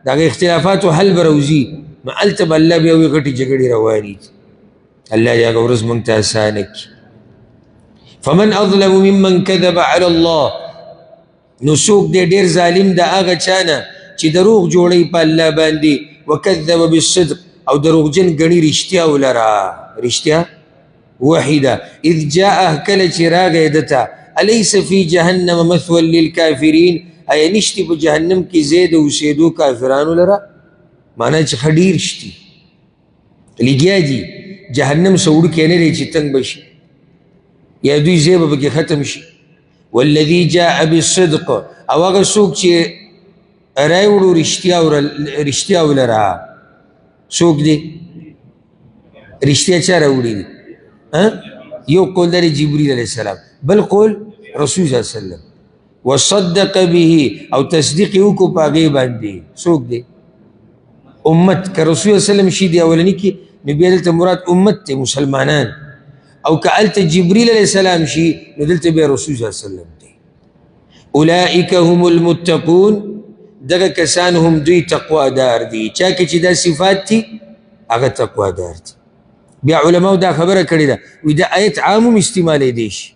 د هغې اختلافاتو حل به راوځي، نو هلته به الله بیا وایي غټې جګړې روانې دي. الله دې هغه ورځ موږ ته اسانه کړي. فمن اظلم ممن کذب علی الله، نو څوک دی ډېر ظالم د هغه چا نه چې دروغ جوړوي په الله باندې، وکذب بالصدق، او دروغجن ګڼي رښتیا ولره. رښتیا وحي ده. اذ جاءه، کله چې راغی ده ته، الیس فی جهنم مثوی للکافرین، آیا نشتي په جهنم کې ځای د اوسېدو کافرانو لره؟ معنا چې ښه ډېر شتي لګیا دي، جهنم څه وړوکی نه دی چې تنګ به شي یا دوی ځای به پکې ختم شي. والذي جاء بالصدق، او هغه څوک چې راوړو رښتیا ولره. څوک دی؟ رښتیا چا راوړي دي؟ یو قول لري جبريل علیه السلام، بل قول رسول صلی الله علیه وسلم. وصدق به، او تصدیق یې وکړو په هغې باندې. څوک دی؟ امت. که رسول صلی الله علیه وسلم شي دی اولني کې، نو بیا دلته مراد امت دی، مسلمانان. او که هلته جبريل علیه السلام شي، نو دلته بیا رسول صلی الله علیه وسلم دی. اولئک هم المتقون، دغه کسان هم دوی تقوادار دي. چا کې چې دا صفات دي هغه تقوادار دي. بیا علماو دا خبره کړې ده، وایي دا آیت عام هم استعمالېدی شي،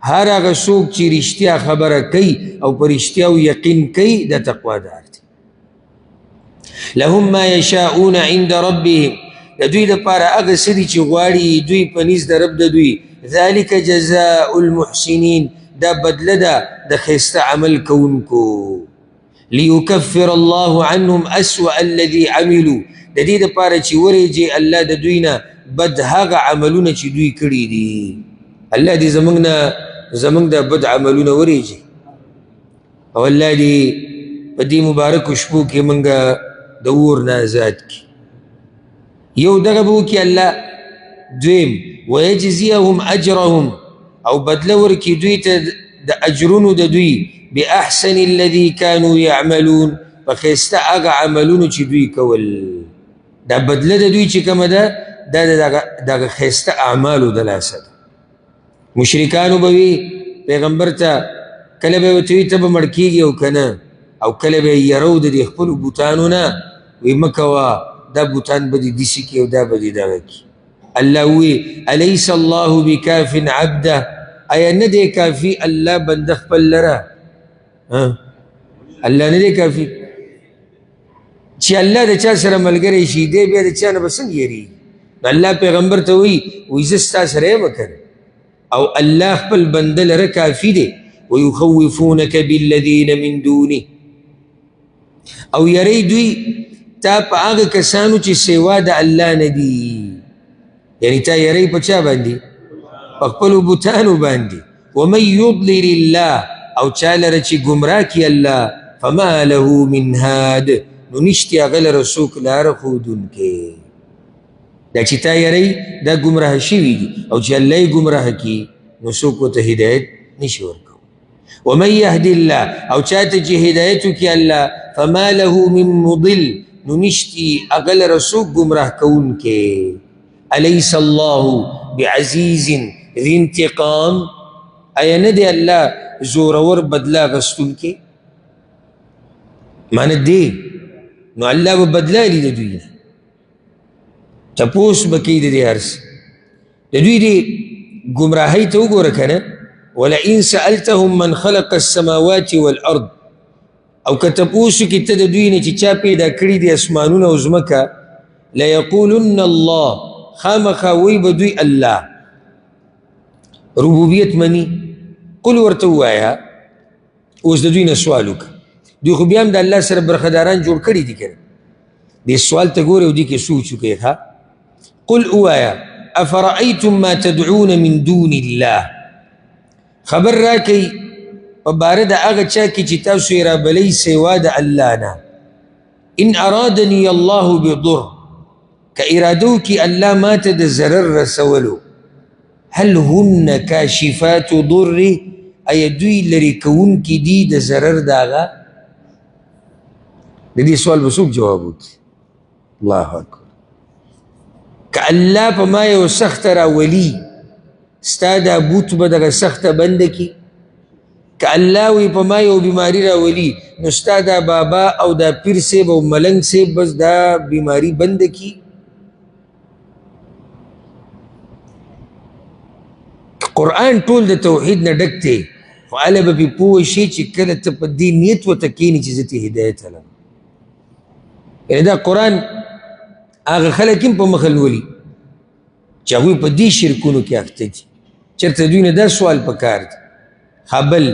هر هغه څوک چې رښتیا خبره کوي او په رښتیاو یقین کوي دا تقوادار دي. لهم ما یشاءون عند ربهم، د دوی دپاره هغه څه دي چې غواړي دوی په نزد د رب د دوی. ذلک جزاء المحسنین، دا بدله ده د ښایسته عمل کوونکو. لیکفر الله عنهم اسوأ الذي عملوا، د دې دپاره چې ورېجې الله د دوی نه بد هغه عملونه چې دوی کړي دي. الله دې زموږ نه زموږ د بد عملونه ورېجې، او الله دې په دې مبارکو شپو کې موږ د اور نه آزاد کړي. یو دغه به وکړي الله. دویم ویجزیهم اجرهم، او بدله ورکړي دوی ته د اجرونو د دوی بأحسن الذي كانوا يعملون، په ښایسته هغه عملونو چې دوی کول. دا بدله د دوی چې کومه ده، دا د دغه ښایسته اعمالو د لاسه ده. مشرکانو به وي پیغمبر ته، کله به یې ورته وي ته به مړ کېږي او که نه، او کله به یې یرو د دې خپلو بوتانو نه، وایي مه کوه، دا بوتان به دې داسې کړي او دا به دې دغه کړي. الله ووایي الیس الله بکاف عبده، آیا نه دی کافي الله بنده خپل لره؟ الله نه دی کافي چې الله د چا سره ملګری شي، دی بیا د چا نه به څنګه یریږي؟ نو الله پیغمبر ته وایي، وایي زه ستا سره یم که نه، او الله خپل بنده لره کافي دی. ویخوفونک بالذین من دونه، او یری دوی تا په هغه کسانو چې سوا د الله نه دي. یعنی تا یری په چا باندې؟ په خپلو بتانو باندې. ومن یضلل الله، او چا لره چې ګمراه کړي الله، فما له من هاد، نو نشتي هغه لره څوک لاره ښودونکی. دا چې تا یری دا ګمراه شوي دي، او چې الله یې ګمراه کړي نو څوک ورته هدایت نشي ورکولی. ومن يهد الله، او چاته چې هدایت وکړي الله، فما له من مضل، نو نشتي هغه لره څوک ګمراه کوونکی. الیس الله بعزیز ذي انتقام، آیا نه دی الله زورور بدله اخیستونکی؟ معنی دی نو الله به بدله اخلي د دوی نه، تپوس به کوي د دې هر څه. د دوی دې ګمراهۍ ته وګوره که نه. ولئن سألتهم من خلق السماوات والأرض، او که تپوس وکړي ته د دوی نه چې چا پیدا کړي دي اسمانونه او ځمکه، لیقولن الله، خامخا وایي به دوی الله. ربوبیت مني. قل ورته ووایه، اوس د دوی نه سوال وکړه. دوی خو بیا هم د الله سره برخداران جوړ کړي دي که نه. دې سوال ته ګورې او دې کې سوچ وکړئ. ښه، قل ووایه افرأیتم ما تدعون من دون الله، خبر راکئ په باره د هغه چا کې چې تاسو یې رابلئ سوا د الله نه. ان ارادني الله بضر، که اراده وکړي الله ما ته د ضرر رسولو، هل هن کاشفات ضره، ایا دوی لرې کوونکي دي د ضرر د هغه؟ د دې سوال به څوک جواب وکړي؟ الله اکبر. که الله په ما یو سخته راولي، ستا دا بوت به دغه سخته بنده کړي؟ که الله وي په ما یو بیماري راولي، نو ستا دا بابا او دا پیر صاحب او ملنګ صاحب بس دا بیماري بنده کړي؟ قرآن ټول د توحید نه ډک دی، خو هله به پرې پوه شي چې کله ته په دې نیت ورته کښېنې چې زه ترې هدایت علم. یعنې دا قرآن هغه خلک هم په مخه لولي چې هغوی په دې شرکونو کې اخته دي. چېرته دوی نه دا سوال پکار دی. خبل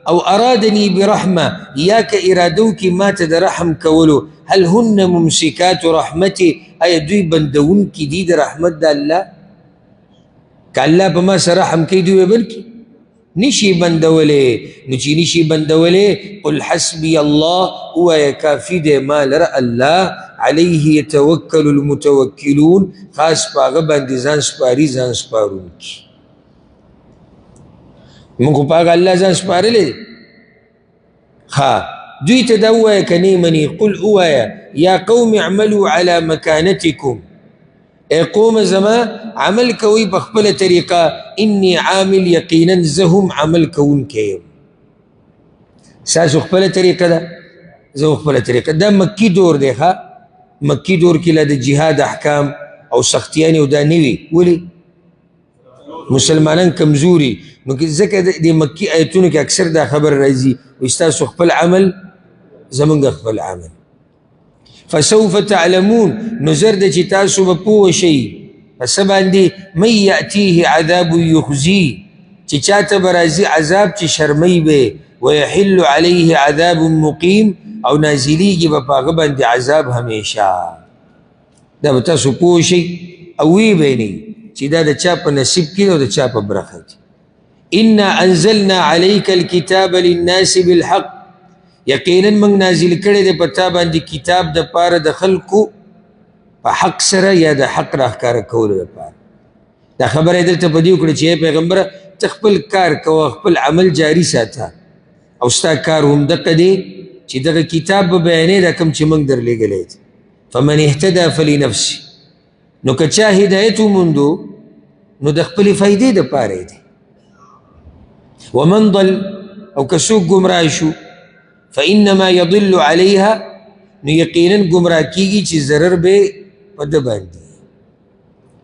او ارادنی برحمه، یا که اراده وکړي ما ته د رحم کولو، هل هن ممسکات رحمتي، آیا دوی بندوونکي دي د رحمت د الله؟ که الله په ما سره رحم کوي دوی به بند کړي؟ نشي بندولی. نو چې نشي بندولی، قل حسبي الله، ووایه کافي دی ما لره الله، علیه یتوکل المتوکلون، خاص په هغه باندې ځان سپاري ځان سپارونکي. موږ خو په هغه الله ځان سپارلی دی. ښه، دوی ته دا ووایه که نه یې مني، قل ووایه یا قوم اعملوا علی مکانتکم، ای قوم زما عمل کوئ په خپله طریقه، انی عامل، یقینا زه هم عمل کوونکی یم. ستاسو خپله طریقه ده، زه هم خپله طریقه. دا مکي دور دی. ښه، مکي دور کې لا د جهاد احکام او سختیانې او دا نه وي. ولې؟ مسلمانان کمزوري. نو ځکه د مکي آیتونو کې اکثر دا خبره راځي، وایي ستاسو خپل عمل زمونږ خپل عمل. فسوف تعلمون، نو زر ده چې تاسو به پوه شئ په څه باندې، من یأتیه عذاب یخزی، چې چاته به راځي عذاب چې شرموي به، ویحل علیه عذاب مقیم، او نازلیږي به په هغه باندې عذاب همیشه. دا به تاسو پوه شئ او ویې به نه چې دا د چا په نصیب کې ده او د چا په برخه کې. انا انزلنا علیک الکتاب للناس بالحق، یقینا موږ نازل کړی دی په تا باندې کتاب د پاره د خلکو په حق سره، یا د حق راښکاره کولو دپاره. دا خبره یې دلته په دې وکړه چې ای پیغمبره، ته خپل کار کوه، خپل عمل جاري ساته، او ستا کار هم دقه دی چې دغه کتاب به بیانې دا کوم چې موږ درلېږلی دی. فمن اهتدى فلنفسه، نو که چا هدایت وموندو نو د خپلې فایدې دپاره یې دی. ومن ضل، او که څوک ګمراه شو، فإنما يضل عليها، نو یقینا ګمراه کیږي چې ضرر به په ده باندې.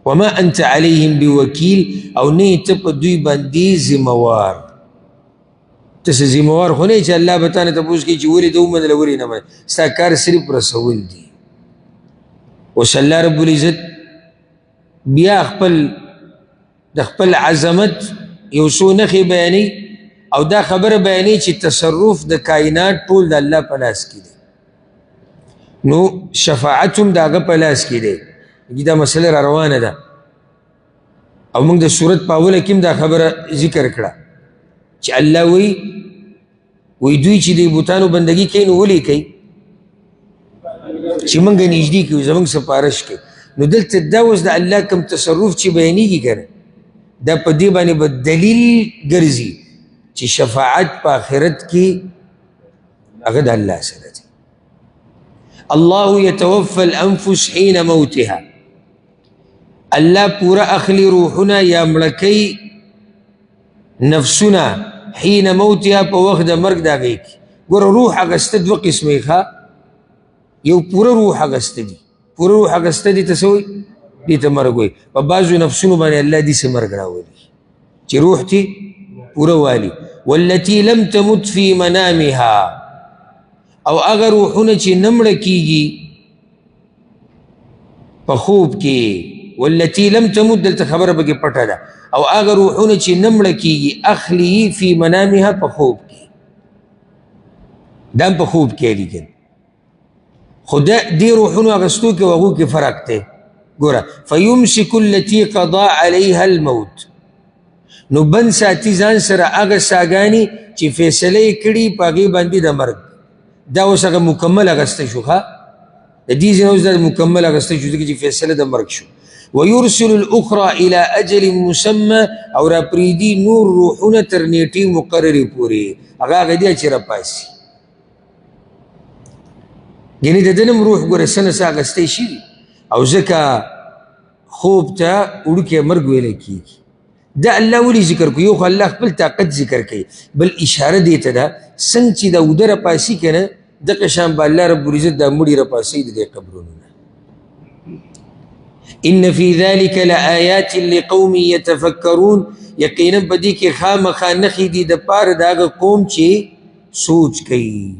وما انت عليهم بوکیل، او نه یې ته په دوی باندې ذمهوار. ته څه ذمهوار خو نه یې چې الله به تا نه تپوس کوي چې ولې ده ومنله ولې نه منله، ستا کار صرف رسول دي. اوس الله رب العزت بیا خپل د خپل عظمت یو څو نښې بیانوي، او دا خبره بیانوي چې تصرف د کائنات ټول د الله په لاس کې دی، نو شفاعت هم د هغه په لاس کې دی. دا مسله را روانه ده، او موږ د سورت په اوله کې هم دا خبره ذکر کړه چې الله وایي، وایي دوی چې د بتانو بندګي کوي نو ولې کوي؟ چې موږ نږدې کړو، زموږ سفارش کوي. نو دلته دا اوس د الله کوم تصرف چې بیانېږي که نه، دا په دې باندې به دلیل ګرځي چې شفاعت په آخرت کې هغه د الله سره دی. الله یتوفى الانفس حين موتها، الله پوره اخلي روحونه یا مړه کوي نفسونه حين موتها، په وخت د مرګ د هغې کې. ګوره روح اخیسته دوه قسمه یې، ښه، یو پوره روح اخیسته دي، پوره روح اخیسته دي ته څه وایي؟ دې ته مرګ وایي. په بعضو نفسونو باندې الله داسې مرګ راولي چې روح تې پوره والي. والتي لم تمت في منامها، او هغه روحونه چې نه مړه کېږي په خوب کې، والتي لم تمت، دلته خبره پکې پټه ده، او هغه روحونه چې نه مړه کېږي اخلي فی منامها، په خوب کې، دا هم په خوب کې لیکل. خو دا دې روحونو اخیستو کې او هغو کې فرق دی. ګوره، فیمسک التي قضا علیها الموت، نو بند ساتي ځان سره هغه ساګانې چې فیصله یې کړي په هغې باندې د مرګ. دا اوس هغه مکمل اخیسته شو، ښه، د دې ځای نه اوس دا مکمل اخیسته شو، ځکه چې فیصله د مرګ شو. ويرسل الأخرى إلى أجل مسمى، او را پرېږدي نور روحونه تر نیټې مقررې پورې، هغه هغه دی چې راپاسي. یعنې د ده نه هم روح ګوره څه نه څه اخیستی شي، او ځکه خوب ته وړوکی مرګ ویلی کېږي. دا الله ولې ذکر کوي؟ یو خو الله خپل طاقت ذکر کوي، بل اشاره دې ته ده څنګه چې دا اوده راپاسي که نه، دغه شان به الله رب العزت دا مړي راپاسوي د دې قبرونو نه. ان فی ذلک لآیات لقوم یتفکرون، یقینا په دې کې خامخا نښې دي دپاره د هغه قوم چې سوچ کوي.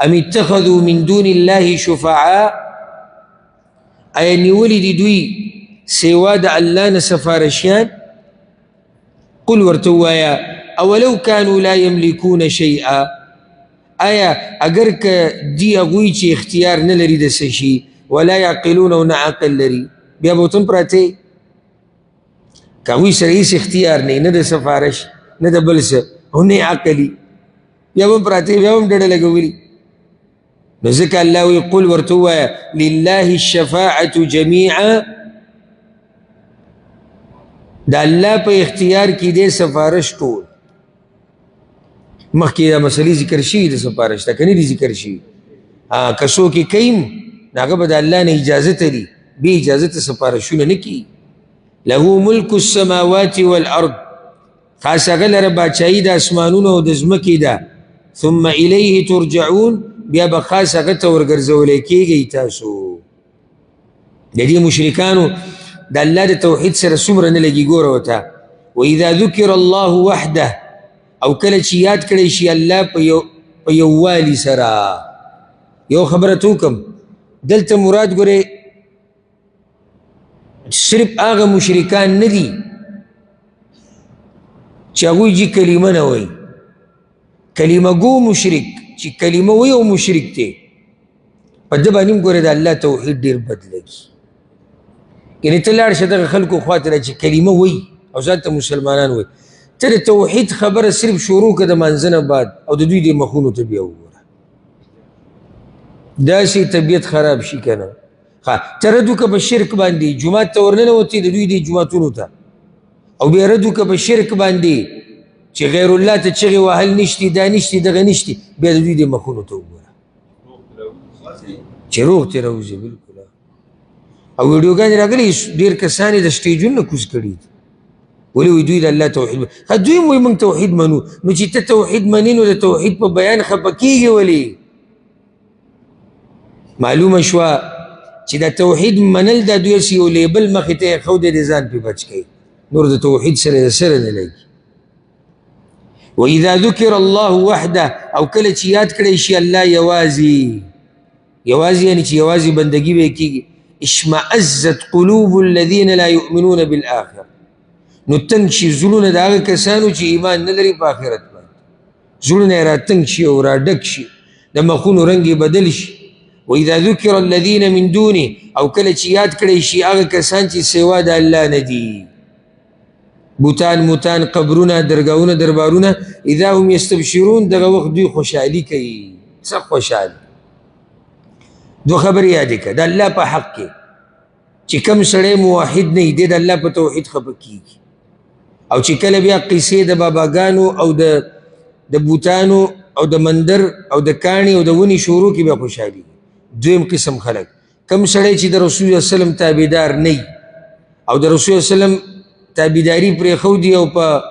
ام اتخذوا من دون الله شفعاء، آیا نیولي دي دوی سوا د الله نه سفارشیان؟ قل ورته ووایه اولو کانو لا یملکون شیئا، آیا اگر که دی هغوی چې اختیار نه لري د څه شي، ولا یعقلون او نه عقل لري، بیا به ورته هم پراته یې؟ که هغوی سره هېڅ اختیار نه، نه د سفارش نه د بل څه او نه عقلي، بیا به هم پراته یې، بیا به هم ډډه لګولي. نو ځکه الله وایي قل ورته ووایه لله الشفاعة جمیعا، د الله په اختیار کې دی سفارش ټول. مخکې دا مسلې ذکر شوي د سفارش ته، که نه دي ذکر شوي؟ که څوک یې کوي نو هغه به د الله نه اجازه ته دي، بې اجازه ته سفارشونه نه کوي. له ملک السماوات والارض، خاص هغه لره باچایي د اسمانونو او د ځمکې ده. ثم الیه ترجعون، بیا به خاص هغه ته ورګرځولی کېږئ تاسو. د دې مشرکانو د الله د توحید سره څومره نه لګي، ګوره ورته. واذا ذکر الله وحده، او کله چې یاد کړی شي الله په یووالي سره. یو خبره ته وکړم، دلته مراد ګورې صرف هغه مشرکان نه دي چې هغوی جي کلمه نه وایي، کلمه ګو مشرک چې کلمه وایي او مشرک دی، په ده باندې هم ګورې د الله توحید ډېر بد لګي. یعنې ته لاړ شه دغه خلکو خوا ته چې کلمه وایي او ځان ته مسلمانان وایي، ته د توحید خبره صرف شروع کړه د مانځه نه بعد او د دوی دې مخونو ته بیا وګوره، داسې طبیعت خراب شي که نه. ښه ته رد وکړه په شرک باندې، جومات ته ورننوتې د دوی دې جوماتونو ته، او بیا رد وکړه په شرک باندې چې غیر الله ته چغې وهل نشتي، دا نشتي، دغه نشتي، بیا د دوی دې مخونو ته وګوره چې روغ ترې راوځي. بالکل. او ویډیوګانې راغلي، ډېر کسان یې د سټیجونو نه کوز کړي دي. ولې وایي دوی د الله توحید ښه دوی هم وایي موږ توحید منو، نو چې ته توحید منې نو د توحید په بیان خفه کېږي ولې؟ معلومه شوه چې د توحید منل دا دوی هسې یو لیبل مخې ته ایښودی دی، ځان پرې بچ کوي، نور د توحید سره د سره نه لګي. وإذا ذکر الله وحده، او کله چې یاد کړی شي الله یوازې، یوازې یعنې چې یوازې بندګي به یې کېږي، اشمأزت قلوب الذین لا یؤمنون بالآخرة، نو تنګ شي زړونه د هغه کسانو چې ایمان نه لري په آخرت باندې، زړونه یې راتنګ شي او راډک شي، د مخونو رنګ یې بدل شي. وإذا ذکر الذین من دونه، او کله چې یاد کړی شي هغه کسان چې سوا د الله نه دي، بوتان موتان قبرونه درګاهونه دربارونه، اذا هم یستبشرون، دغه وخت دوی خوشحالي کوي. څه خوشحالي؟ دوه خبرې یادې کړه. د الله په حق کې چې کوم سړی موحد نه وي، دی د الله په توحید خفه کېږي، او چې کله بیا قصې د باباګانو او د بوتانو او د مندر او د کاڼي او د ونې شروع کې بیا خوشحالي. دویم قسم خلک کوم سړی چې د رسول الله صلی الله علیه وسلم تابعدار نه وي او د رسول الله صلی الله علیه وسلم تابعداري پرېښودي او په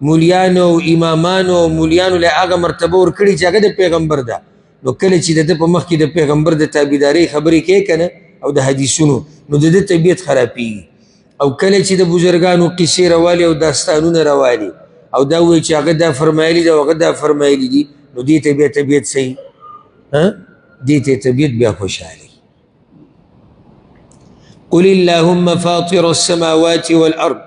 مولیانو او امامانو او مولیانو له هغه مرتبه ورکړي چې هغه د پیغمبر ده، نو کله چې د ده په مخ کې د پیغمبر د تابعدارۍ خبرې کوي که نه او د حدیثونو، نو د ده طبیعت خرابېږي. او کله چې د بزرګانو قصې راوالي او داستانونه راوالي او دا وایي چې هغه دا فرمایلي ده او هغه دا فرمایلي دي، نو دې ته بیا طبیعت صحیح، دې ته طبیعت بیا خوشحالي. قل اللهم فاطر السماوات والارض،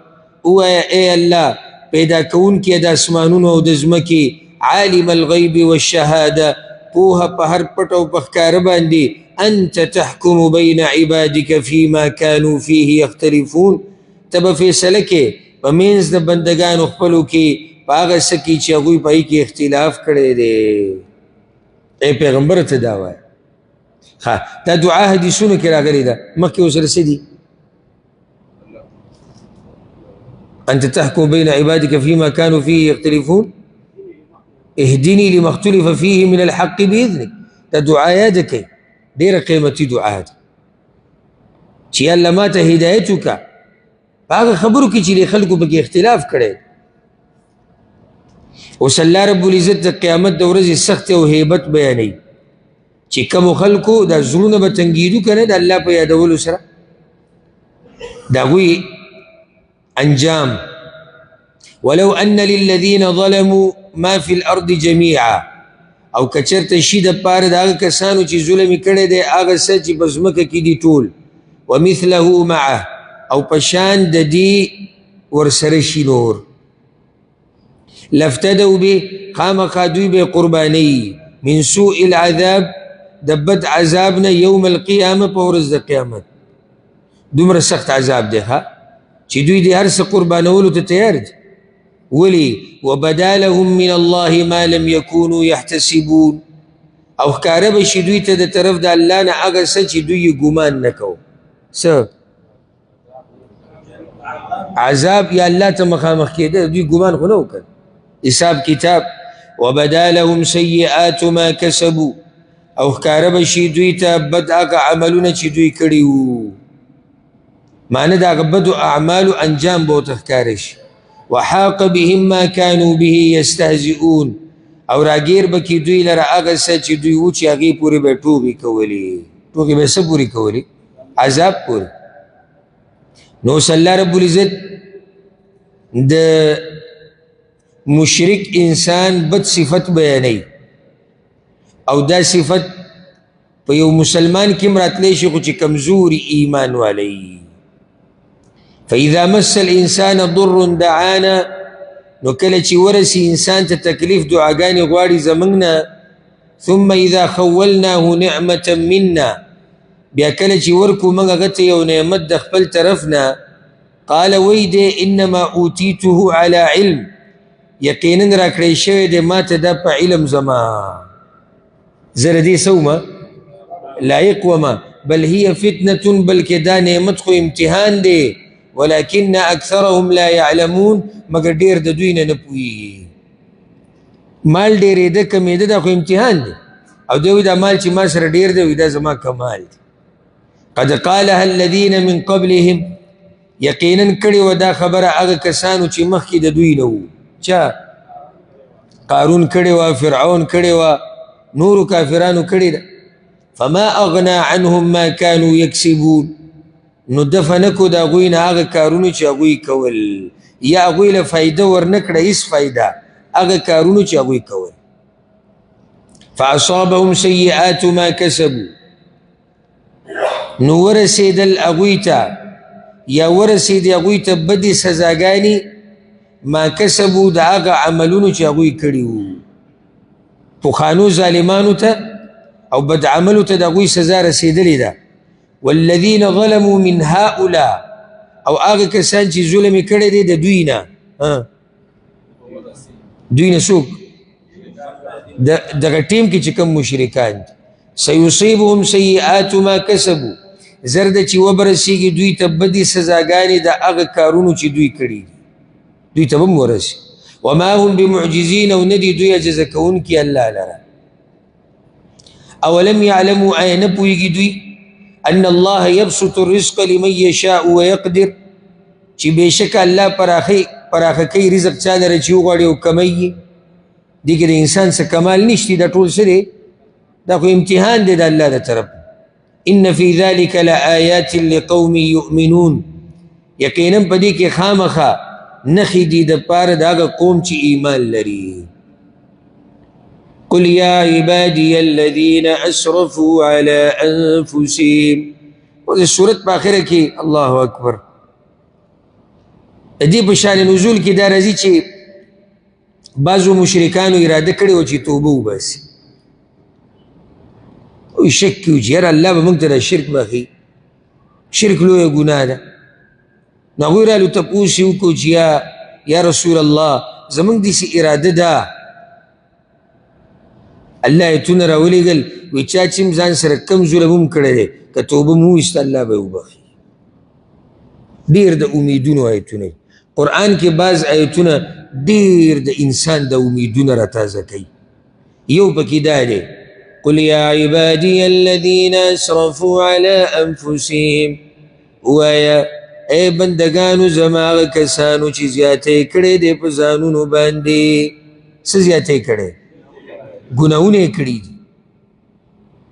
ووایه ای الله پیدا کوونکی د اسمانونو او د ځمکې، عالم الغیب والشهاده، پوهه په هر پټ او په ښکاره باندې، انت تحکم بین عبادک فیما کانوا فیه یختلفون، ته به فیصله کې په منځ د بندګانو خپلو کې په هغه څه کې چې هغوی په هغې کې اختلاف کړی دی. ای پیغمبر ته دا وایه. ښه دا دعا حدیثونو کې راغلې ده، مخکې ورسره څه دي؟ أنت تحكم بين عبادك فيما كانوا فيه يختلفون اهدني لما اختلف فيه من الحق بإذنك. دا دعا یاده کړئ، ډېره قیمتي دعا ده چې الله ما ته هدایت وکړه په هغه خبرو کې چې د خلکو پکې اختلاف کړی. اوس الله رب العزت د قیامت د ورځې سختې او هیبت بیانوي چې کومو خلکو دا زړونه به تنګېدو که نه د الله په یادولو سره، د هغوی انجام. ولو ان للذین ظلموا ما فی الارض جميعا، او که چېرته شي د پاره د هغه کسانو چې ظلم یې کړی دی هغه څه چې په ځمکه کې دي ټول، ومثله معه، او په شان د دې ورسره شي نور، لافتدوا به، خامخا دوی به قرباني من سوء العذاب، د بد عذاب نه، یوم القیامه، په ورځ د قیامت. دومره سخت عذاب دی ښه چې دوی د هر څه قربانولو ته تیار دي. ولې؟ وبدا لهم من الله ما لم یکونوا یحتسبون، او ښکاره به شي دوی ته د طرف د الله نه هغه څه چې دوی یې ګمان نه کوو. څه عذاب یا الله ته مخامخ کېده، دوی ګمان خو نه وکړ. حساب کتاب. وبدا لهم سیئات ما کسبوا، او ښکاره به شي دوی ته بد هغه عملونه چې دوی کړي وو، معنی د هغه بدو اعمالو انجام به ورته ښکاره شي. وحاق بهم ما كانوا به یستهزئون، او راګیر به کړي دوی لره هغه څه چې دوی وو چې هغې پورې به ټوغې کولې. ټوغې به څه پورې کولې؟ عذاب پورې. نو اوس الله رب العزت د مشرک انسان بد صفت بیانوي، او دا صفت په یو مسلمان کې هم راتلی شي خو چې کمزوري ایمان والی. فإذا مس الإنسان ضر دعانا، نو کله چې ورسي انسان ته تکلیف دعاګانې غواړي زموږ نه. ثم إذا خولناه نعمة منا، بیا کله چې ورکو موږ هغه ته یو نعمت د خپل طرف نه، قال وی دی انما اوتیته علی علم، یقینا راکړی شوی دی ما ته دا په علم زما، زه له دې څه ومه لایق ومه. بل هي فتنة، بلکې دا نعمت خو امتحان دی، ولكن اکثرهم لا يعلمون، مګر ډېر د دوی نه نه پوهېږي. مال ډېرېده کمېده دا خو امتحان دی، او دی وایي دا مال چې ما سره ډېر دی وایي دا زما کمال دی. قد قالها الذين من قبلهم، یقینا کړې وه دا خبره هغه کسانو چې مخکې د دوی نه وو. چا؟ قارون کړې وه، فرعون کړې وه، نورو کافرانو کړې ده. فما اغنا عنهم ما كانوا يكسبون، نو دفع نه کړو د هغوی نه هغه کارونو چې هغوی کول، یا هغوی له فایده ورنه کړه هېڅ فایده هغه کارونو چې هغوی کول. فأصابهم سیئات ما کسبوا، نو ورسېدل هغوی ته یا ورسېدې هغوی ته بدې سزاګانې ما کسبو، د هغه عملونو چې هغوی کړي وو. پخوانو ظالمانو ته او بد عملو ته د هغوی سزا رسېدلې ده. والذین ظلموا من هؤلاء، او هغه کسان چې ظلم یې کړی دی د دوی نه، دوی نه څوک؟ دغه ټیم کې چې کوم مشرکان دي. سیصیبهم سیئات ما کسبوا، زر ده چې وبرسېږي دوی ته بدې سزاګانې د هغه کارونو چې دوی کړي دي، دوی ته به هم ورسي. وما هم بمعجزین، او نه دي دوی عجزه کوونکي الله لره. اولم یعلموا، آیا نه پوهېږي دوی ان الله یبسط الرزق لمن یشاء ویقدر، چې بېشکه الله پراخه کوي رزق چا لره چې وغواړي او کموي یې. دې کې د انسان څه کمال نشته، دا ټول څه دی؟ دا خو امتحان دی د الله د طرف. ان فی ذلک لآیات لقوم یؤمنون، یقینا په دې کې خامخا نښې دي دپاره د هغه قوم چې ایمان لري. قل یا عبادی الذین اسرفوا علی انفسهم، او د سورت په آخره کې الله اکبر د دې په شان نزول کې دا راځي چې بعضو مشرکانو اراده کړې وه چې توبه وباسي، او شک کې وو چې یاره الله به موږ ته دا شرک بخښي، شرک لویه ګناه ده. نو هغوی رالو تپوس یې وکړو چې یا رسول الله زموږ داسې اراده ده. الله ایتونه راولېږل، وایي چا چې هم ځان سره کم ظلم هم کړی دی که توبه مو وویسته الله به یې وبخښي. ډېر د امیدونو ایتونه قرآن کې، بعض ایتونه ډېر د انسان د امیدونه را تازه کوي. یو پکې دا دی، قل یا عبادی الذین اسرفوا علی انفسهم، ووایه ای بندګانو زما هغه کسانو چې زیاتی کړی دی په ځانونو باندې. څه زیاتی کړی؟ ګناهونه یې کړي دي،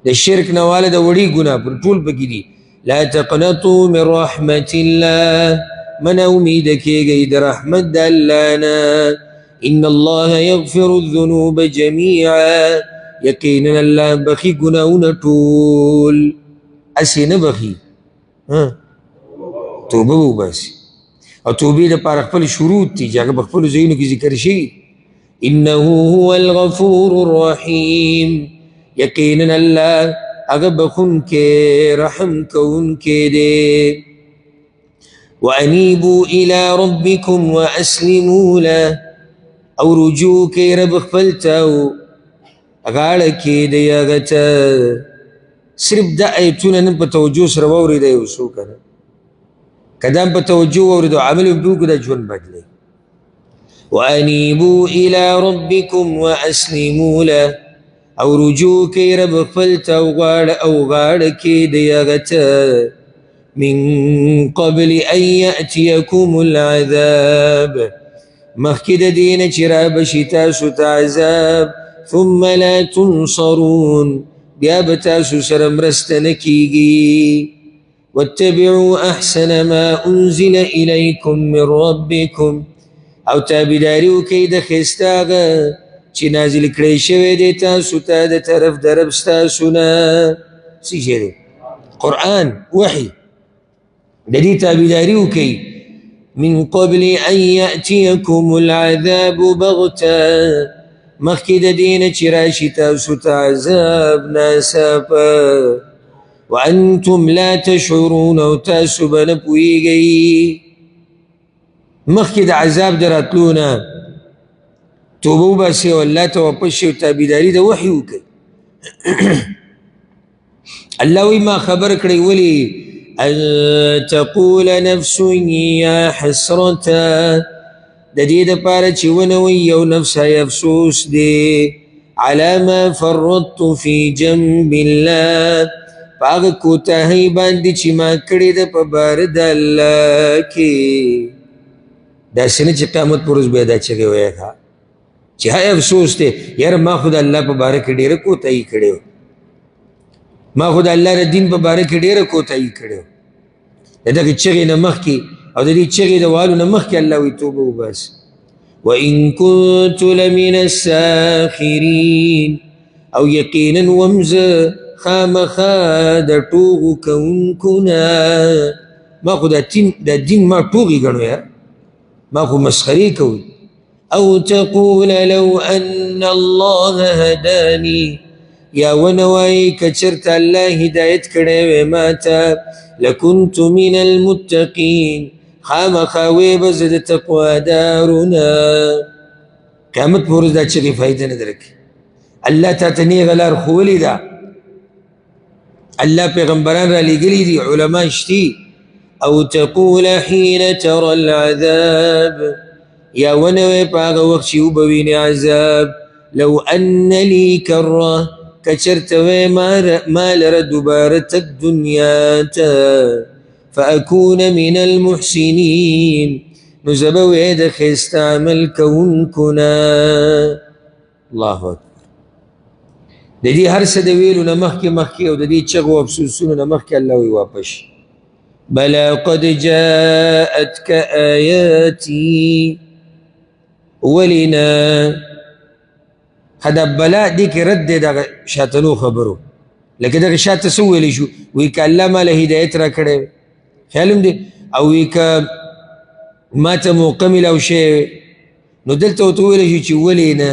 د شرک نه واله د وړې ګناه پر ټول پکې دي. لا تقنطوا من رحمة الله، مه ناامیده کېږئ د رحمت د الله نه. ان الله یغفر الذنوب جمیعا، یقینا الله بخي ګناهونه ټول، هسې نه بخي، توبه به وباسي. او توبې دپاره خپل شروط دي چې هغه په خپلو ځایونو کې ذکر شوي. انه هو الغفور الرحیم، یقینا الله هغه بخښونکی رحم کوونکی دی. وانیبوا الی ربکم واسلموا له، او رجوع کوئ رب خپل ته او غاړه کېږدئ هغه ته. صرف دا ایتونه نن په توجه سره واورېدی یو څو که نه، که دا په توجه واورېدو عمل یې پرې وکړو، دا ژوند بدلوي. وانیبوا الی ربکم واسلموا له، او رجوع کوئ رب خپل ته او غاړه کېږدئ هغه ته. من قبل ان یأتیکم العذاب، مخکې د دې نه چې رابه شي تاسو ته عذاب. ثم لا تنصرون، بیا به تاسو سره مرسته نه کیږي. واتبعوا احسن ما انزل الیکم من ربکم، او تابعداري وکړئ د ښایسته هغه چې نازل کړی شوی دی تاسو ته د طرف د رب ستاسو نه. څه شی دی؟ قرآن، وحي. د دې تابعداري وکړئ. من قبل ان یأتیکم العذاب بغته، مخکې د دې نه چې راشي تاسو ته عذاب ناڅاپه. وانتم لا تشعرون، او تاسو به نه پوهېږئ. مخکې د عذاب د راتلو نه توبه وباسئ او الله ته واپس شئ او تابعداري د وحي وکړئ. الله وایي ما خبر کړئ ولې؟ ان تقول نفس یا حسرتا، د دې دپاره چې ونه وایي یو نفس هی افسوس دی، علی ما فرطت فی جنب الله، په هغه کوتاهۍ باندې چې ما کړې ده په باره د الله کې. داسې نه چې قیامت پر ورځ بیا دا چغې وایې ښه چې هی افسوس دی، یاره ما خو د الله په باره کې ډېره کوتاهي کړې وه، ما خو د الله د دین په باره کې ډېره کوتاهي کړې وه. د دغې چغې نه مخکې او د دې چغې د والو نه مخکې الله وایي توبه وباسه. وإن كنت لمن الساخرین، او یقینا وم زه خامخا د ټوغو کوونکو نه. ما خو دا دین ما ټوغې ګڼو، یار ما خو مسخرې کوي. او تقول لو ان الله هداني، یا ونه وایي که چېرته الله هدایت کړی وی ما ته، لکنت من المتقین، خامخا وی به زه د تقوادارو نه. قیامت په ورځ دا چغې فایده نه درکوي. الله تا ته نېغه لار ښوولې ده، الله پیغمبران را لېږلي دي، علما شتي. او تقول حين ترى العذاب، یا ونه وایې په هغه وخت چې وبه وینې عذاب، لو ان لي کره، که چېرته وی ما لره دوباره تک دنیا ته، فأکون من المحسنین، نو زه به وی د ښایسته عمل کوونکو نه. الله اکبر. د دې هر څه د ویلو نه مخکې مخکې او د دې چغو افسوسونو نه مخکې الله وایي واپس شي. بلا قد جاءتك آیاتي ولنا، دا بلا دې کې رد دی دغه شاتنو خبرو، لکه دغه شاته څه وویلی شو؟ وایي که الله ما له هدایت راکړی وی، خیال هم دی، او وایي که ما ته موقع میلاو شوی وی، نو دلته ورته وویلی شو چې ولې نه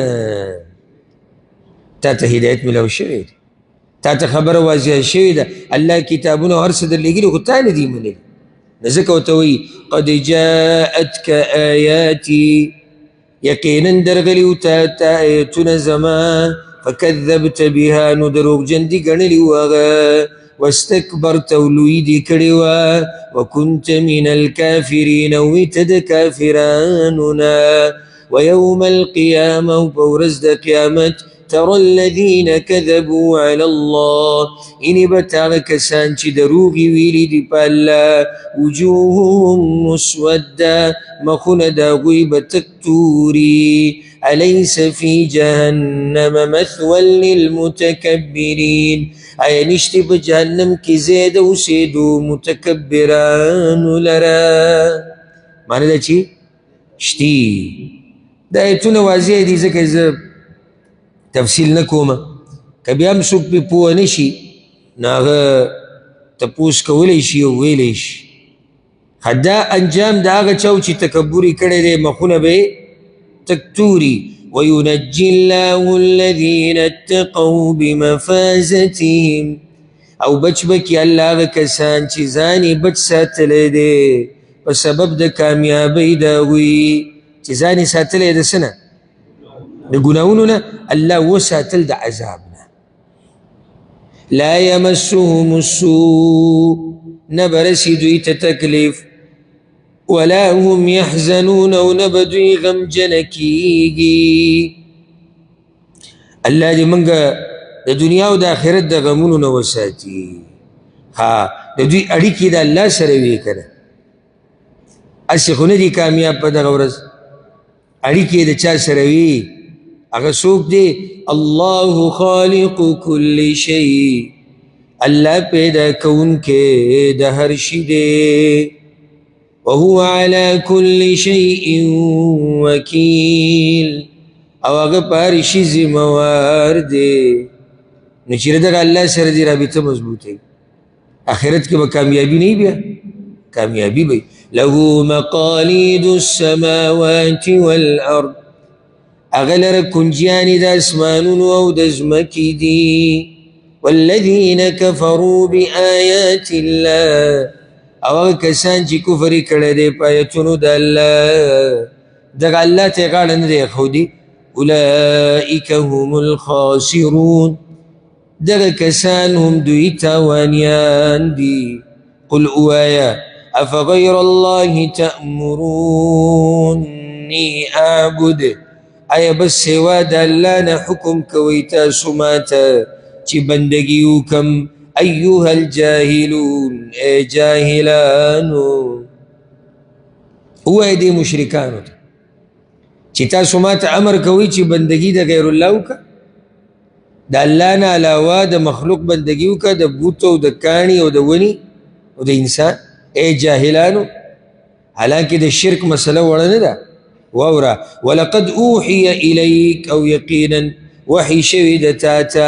تا ته هدایت میلاو شوی دی، تا ته خبره واضح شوې ده، الله کتابونه هر څه درلېږلي خو تا نه دي منلي. نو ځکه ورته وایي قد جاءتک آیاتي، یقینا درغلي وو تا ته آیتونه زما، فکذبت بها، نو دروغجن دي ګڼلي وو هغه، واستکبرت، او لویي دي کړې وه، وکنت من الکافرین، او وې ته د کافرانو نه. ویوم القیامة، او په ورځ د قیامت، ترى الذين كذبوا على الله، إني بتاغ کسان چې دروغ ویلي دي په الله، وجوههم مسوده، مخونه د هغوی به تک توري، أليس في جهنم مثوى للمتکبرین، آیا نشته په جهنم کې ځای د اوسېدو متکبرانو لره؟ معنی دا چې شتي. دا آیتونه واضح دي، ځکه زه تفصیل نه کوم، که بیا هم څوک پرې پوه نه شي نو هغه تپوس کولی شي او ویلی شي. دا انجام د هغه چا و چې تکبر یې کړی دی، مخونه به یې تک توري. وینجي الله الذین اتقوا بمفازتهم، او بچ به کړي الله هغه کسان چې ځان یې بچ ساتلی دی په سبب د کامیابۍ د هغوی، چې ځان یې ساتلی د څه نه؟ د ګناهونو نه، الله وساتل د عذاب نه. لا یمسهم السوء، نه به رسي دوی ته تکلیف، ولا هم يحزنون، او نه به دوی غمجنه کیږي. الله دې موږ د دنیا او د آخرت د غمونو نه وساتي. ها، د دوی اړیکې د الله سره وي که نه؟ هسې خو نه دي کامیاب په دغه ورځ. اړیکې د چا سره وي؟ هغه څوک دی؟ الله خالق کل شی، الله پیدا کوونکی د هر شي دی. وهو على كل شيء وکیل، او هغه په هر شي ذمهوار دی. نو چې دغه الله سره دې رابطه مضبوطه وي، آخرت کې به کامیابي نه وي، بیا کامیابي به وي. له مقالید السماوات والارض، هغه لره کنجیانې د اسمانونو او د ځمکې دي. والذین کفروا بآیات الله، او هغه کسان چې کفر یې کړی دی په آیتونو د الله، دغه الله ته یې غاړه نه دی ایښودې، اولئک هم الخاسرون، دغه کسان هم دوی تاوانیان دي. قل ووایه افغیر الله تأمروني اعبد، آیا بس سوا د الله نه حکم کوئ تاسو ما ته چې بندګي وکړم؟ ایها الجاهلون، ای جاهلانو. ووایه دې مشرکانو ته چې تاسو ما ته امر کوئ چې بندګي د غیر الله وکړه، د الله نه علاوه د مخلوق بندګي وکړه، د بوتو او د کاڼي او د وني او د انسان. ای جاهلانو، حالانکه د شرک مسله وړه نه ده. واوره، ولقد اوحي الیک، او یقینا وحی شوې ده تا ته،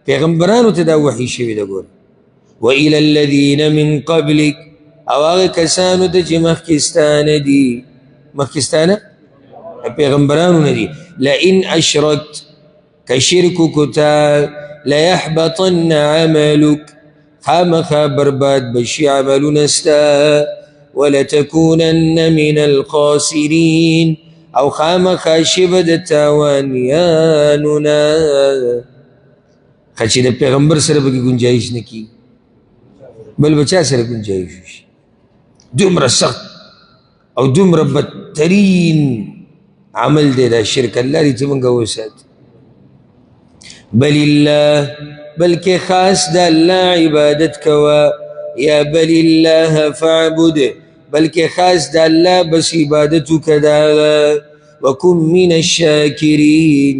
پیغمبرانو ته دا وحی شوې ده. ګوره، وإلى الذین من قبلک، او هغه کسانو ته چې مخکې ستا نه دي، مخکې ستا نه پیغمبرانو نه دي، لئن اشرکت، که شرک وکړو تا، لیحبطن عملک، خامخا برباد به شي عملونه ستا، ولتکونن من الخاسرین، او خامخا شي به د تاوانیانو نه. ښه چې د پیغمبر سره پکې ګنجایش نه کېږي، بل به چا سره ګنجایش وشي؟ دومره سخت او دومره بدترین عمل دی دا شرک، الله دې چې موږ وساتي. بل الله، بلکې خاص د الله عبادت کوه، یا بل الله فاعبد، بلکې خاص د الله بس عبادت وکړه د هغه. وکن من الشاکرین،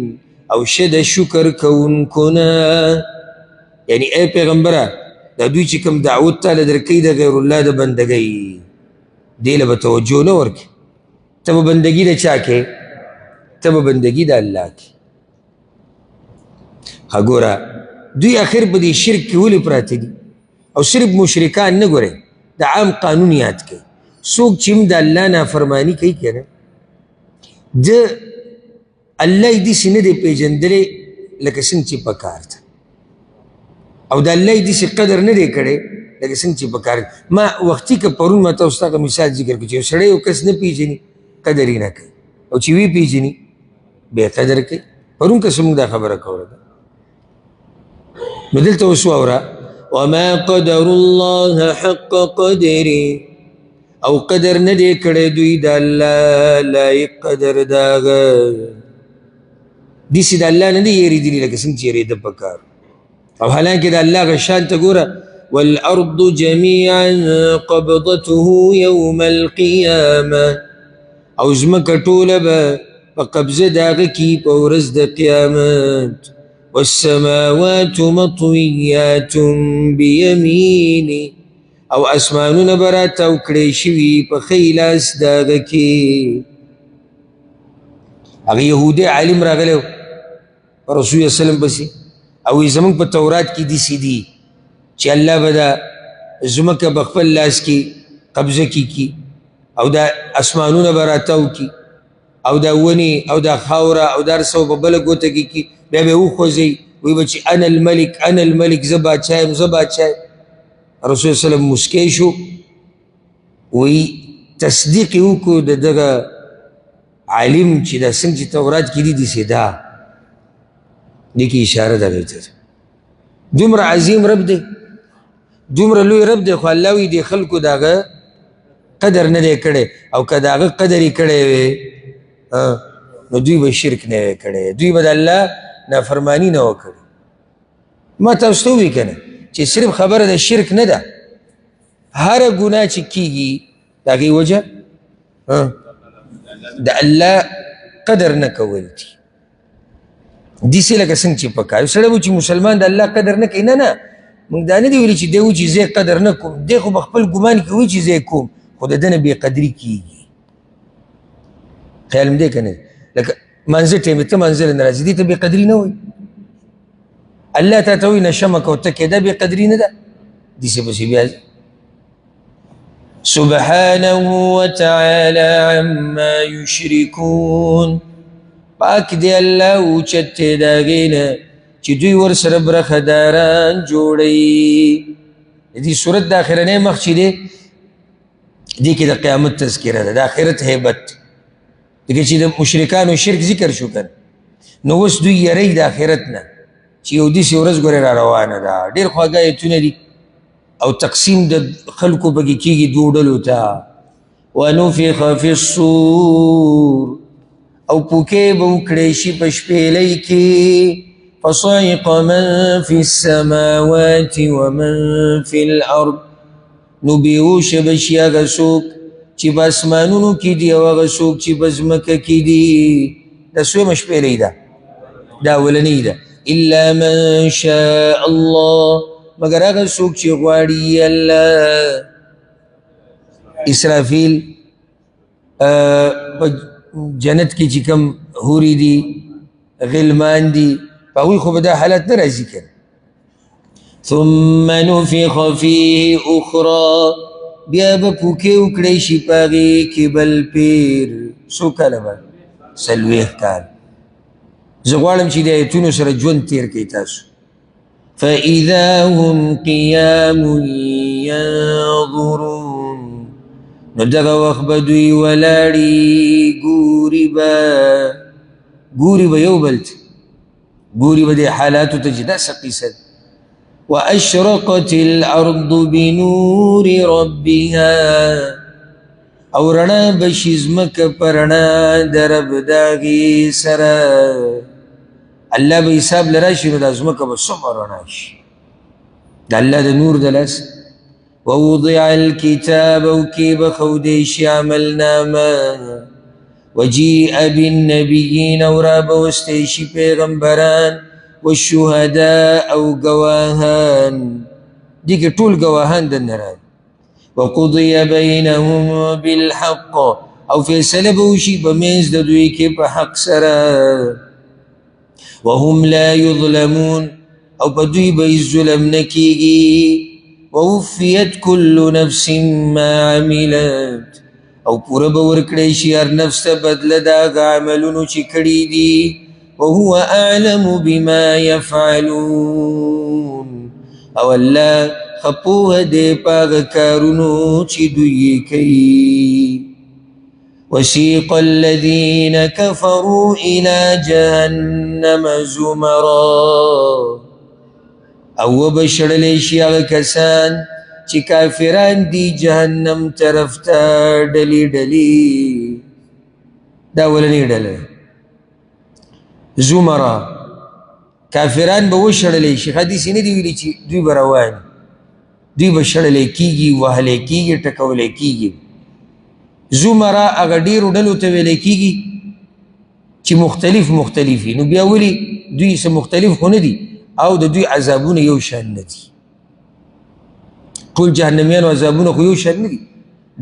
او شه د شکر کوونکو نه. یعنی ای پیغمبره، دا دوی چې کوم دعوت تا له درکوي د غیر الله د بندګۍ، دې له به توجه نه ورکړې. ته به بندګي د چا کوې؟ ته به بندګي د الله کوې. ښه ګوره، دوی اخر په دې شرک کې ولې پراته دي؟ او صرف مشرکان نه ګورئ، د عام قانون یاد کوي. څوک چې هم د الله نافرماني کوي که نه، د الله یې داسې نه دی پېژندلی لکه څنګه چې پکار ده، او د الله یې داسې قدر نه دی کړی لکه څنګه چې پکار ده. ما وختي که پرون ما تاسو ته هغه مثال ذکر کړو چې یو سړی یو کس نه پېژني قدر یې نه کوي، او چې ویې پېژني بیا قدر کوي. پرون که څه موږ دا خبره کوله ده. نو دلته اوس واوره، وما قدر الله حق قدره، او قدر نه دی کړی دوی د الله لایق قدر د هغه. داسې د الله نه دی یېرېدلي لکه څنګه چې یېرېده پکار. او حالانکه د الله هغه شان ته ګوره، والأرض جميعا قبضته يوم القيامة، او ځمکه ټوله به په قبضه د هغه کې په ورځ د قیامت. والسماوات مطویات بیمینه، او اسمانونه به راتاو کړی شوي په ښی لاس د هغه کې. هغه یهودي عالم راغلی و په رسول الله صلی الله علیه وسلم پسې، او وایي زموږ په تورات کې داسې دي چې الله به دا ځمکه په خپل لاس کې قبضه کې کړي او دا اسمانونه به راتاو کړي. او دا ونې او دا خاوره او دا هر څه په بله ګوته کې کړي، بیا به یې وخوځوي، وایي به چې انا الملک انا الملک، زه باچا یم زه باچا یم. رسول الله وسلم موسکی شو، وایي تصدیق یې وکړو د دغه عالم چې دا څنګه چې تورات کې دي داسې ده. دې کې اشاره ده هغې ته. دومره عظیم رب دی، دومره لوی رب دی، خو الله وایي دې خلکو د هغه قدر نه دی کړی، او که د هغه قدر یې کړی وی نو دوی به شرک نه وی کړی، دوی به د الله نافرماني نه وه کړې. ما تاسو ته ووایي که نه چې صرف خبره د شرک نه ده، هره ګناه چې کېږي د هغې وجه د الله قدر نه کول دي. داسې لکه څنګه چې پکار یو سړی و چې مسلمان د الله قدر نه کوي، نه نه، موږ دا نه دي ویلي چې دی و چې زه قدر نه کوم، دی خو په خپل ګمان کې وایي چې زه یې کوم، خو د ده نه بې قدري کېږي. خیال مې دی که نه؟ لکه مانځه ټایم ته مانځه له نه راځي، دې ته بې قدري نه وایي. الله تا ته وایي نشه مه کوه، ته کېده بې قدري نه ده. داسې پسې بیا سبحانه وتعالى عما يشركون، پاک دی الله اوچت دی د هغې نه چې دوی ورسره برخهداران جوړوي. د دې سورت د آخرنی مخ چې دی، دې کې د قیامت تذکره ده، د آخرت هیبت. ځکه چې د مشرکانو شرک ذکر شو که نو اوس دوی یری د آخرت نه چې یو داسې ورځ ګورې را روانه ده. ډېر خواږه آیتونه دي او تقسیم د خلکو پکې کېږي دوو ډلو ته. ونفخ فی الصور، او پوکې به وکړی شي په شپېلۍ کې. فصعق من فی السماوات ومن فی الارض، نو بېهوشه به شي هغه څوک چې په اسمانونو کې دي او هغه څوک چې په ځمکه کې دي. دا څویمه شپېلۍ ده؟ دا اولنۍ ده. الا من شاء الله، مګر هغه څوک چې غواړي الله. اسرافیل په جنت کې چې کوم حورې دي، غلمان دي، په هغوی خو به دا حالت نه راځي که نه. ثم نفخ فيه اخرى، بیا به پوکې وکړی شي په هغې کې بل پیر. څو کاله به؟ 40 کال. زه غواړم چې د آیتونو سره ژوند تېر کړئ تاسو. فإذا هم قيام ينظرون، نو دغه وخت به دوی ولاړي ګوري به، ګوري به یو بل ته، ګوري به دې حالاتو ته چې دا څه قصه ده. وأشرقت الأرض بنور ربها، او رڼا به شي ځمکه په رڼا د رب د هغې سره. الله به حساب له راشي نو دا ځمکه به څومره رڼا شي د الله د نور د لاسه. ووضع الكتاب، او کې به ښودی شي عملنامه. وجیء بالنبیین، او را به وستی شي پیغمبران. والشهداء، او ګواهان. دې کې ټول ګواهان دننه راغلي. وقضي بينهم بالحق، او فیصله به وشي په منځ د دوی کې په حق سره. وهم لا يظلمون، او په دوی به هېڅ ظلم نه کېږي. ووفیت كل نفس ما عملت، او پوره به ورکړی شي هر نفس ته بدله د هغه عملونو چې کړي دي. وهو أعلم بما يفعلون، او الله ښه پوهه دی په هغه کارونو چې دوی یې کوي. وسیق الذین كفروا إلى جهنم زمرا، او وبه شړلی شي هغه کسان چې کافران دي جهنم طرف ته ډلې ډلې. دا اولنۍ ډله زمرا، کافران به وشړلی شي. حدیث یې نه دي ویلي چې دوی به روان، دوی به شړلی کېږي، وهلی کېږي، ټکولی کېږي. زمرا هغه ډېرو ډلو ته ویلی کېږي چې مختلف مختلف وي. نو بیا ولې دوی څه مختلف خو نه دي او د دوی عذابونه یو شان نه دي. ټول جهنمیانو عذابونه خو یو شان نه دي،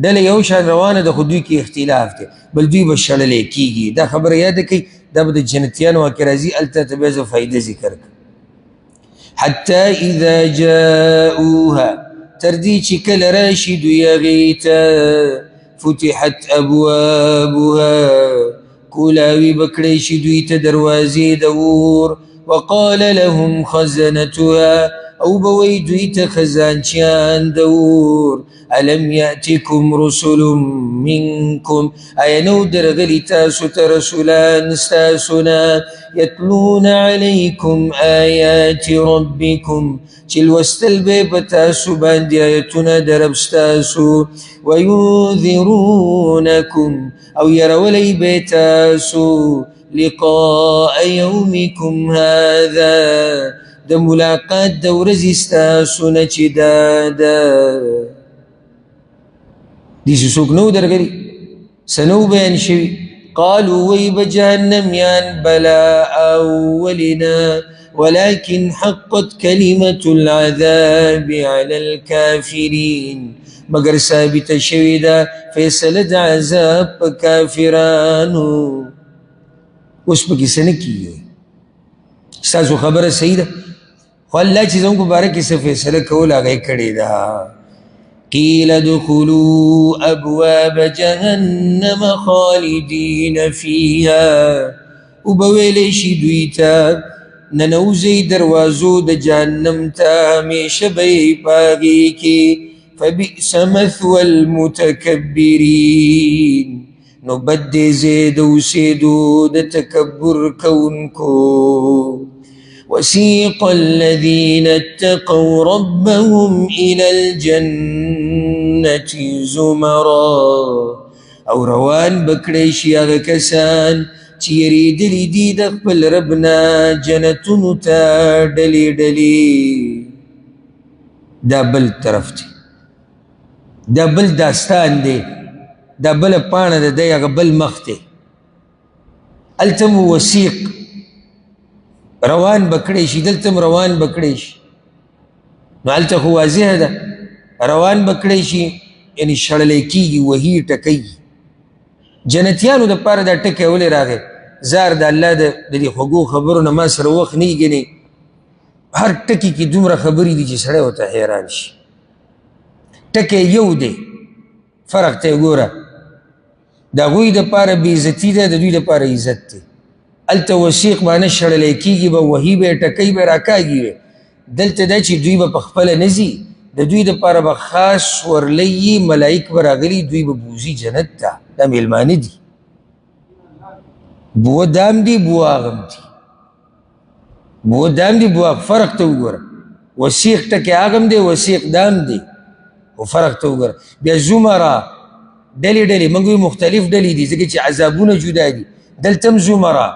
ډله یو شان روانه ده، خو دوی کې اختلاف دی، بل دوی به شړلی کېږي. دا خبره یاده کړئ، دا به د جنتیانو واقع راځي، هلته ته بیا زه فایده ذکر کړم. حتی اذا جاءوها، تر دې چې کله راشي دوی هغې ته، فتحت ابوابها، کولاوي به کړی شي دوی ته دروازې د اور. وقال لهم خزنتها، او به وایي دوی ته خزانچیان د اور، الم یأتکم رسل منکم، آیا نو درغلي تاسو ته رسولان ستاسو نه، یتلون علیکم آیات ربکم، چې لوستل به یې په تاسو باندې آیتونه د رب ستاسو، وینذرونکم، او یرولی به یې تاسو، لقاء یومکم هذا، د ملاقات د ورځې ستاسو نه چې دا ده. داسې څوک نه و درغلي، څه نه و بیان شوي. قالوا وی به جهنمیان بلا اولنا ولكن حقت كلمة العذاب على الكافرين، مگر ثابته شوې ده فیصله د عذاب په کافرانو. اوس پکې څه نه کېږي. ستاسو خبره صحیح ده، خو الله چې زموږ په باره کې څه فیصله کوله هغه یې کړې ده. قیل ادخلوا ابواب جهنم خالدین فیها، وبه ویلی شي دوی ته ننوځئ دروازو د جهنم ته، همیشه به یې په هغې کې. فبئس مثوی المتکبرین، نو بد دی ځای د اوسېدو د تکبر کوونکو. وسیق الذین اتقوا ربهم إلى الجنة زمرا، او روان به کړی شي هغه کسان چې یریدلي دي د خپل رب نه جنتونو ته ډلې ډلې. دا بل طرف دی، دا بل داستان دی، دا بله پاڼه ده، دی هغه بل مخ دی. هلته مو وثیق روان به کړی شي، دلته هم روان به کړی شي. نو هلته خو واضحه ده، روان به کړی شي یعنې شړلی کېږي، وهي ټکوي. جنتیانو دپاره دا ټکی ولې راغی؟ زار د الله د دې خوږو خبرو نه ما سره وخت نه ګنې، هر ټکي کې دومره خبرې دي چې سړی ورته حیران شي. ټکی یو دی، فرق ته یې ګوره. د هغوی دپاره بې عزتي ده، د دوی دپاره عزت دی. هلته وثیق باندې شړلی کېږي به، وهي به یې، ټکوي به یې، راکاږي به. دلته دا چې دوی به په خپله نه ځي، د دوی دپاره به خاص ورلی یي، ملایک به راغلي، دوی به بوځي جنت ته. دا مېلمانه دي، بوه دام دي، بوه هغه هم دي، بوه دام دي، بوه هغه. فرق ته وګوره، وثیق ټکی هغه هم دی، وثیق دام دی، خو فرق ته وګوره. بیا زمرا ډلې ډلې، موږ وایو مختلف ډلې دي ځکه چې عذابونه جدا دي. دلته هم زمرا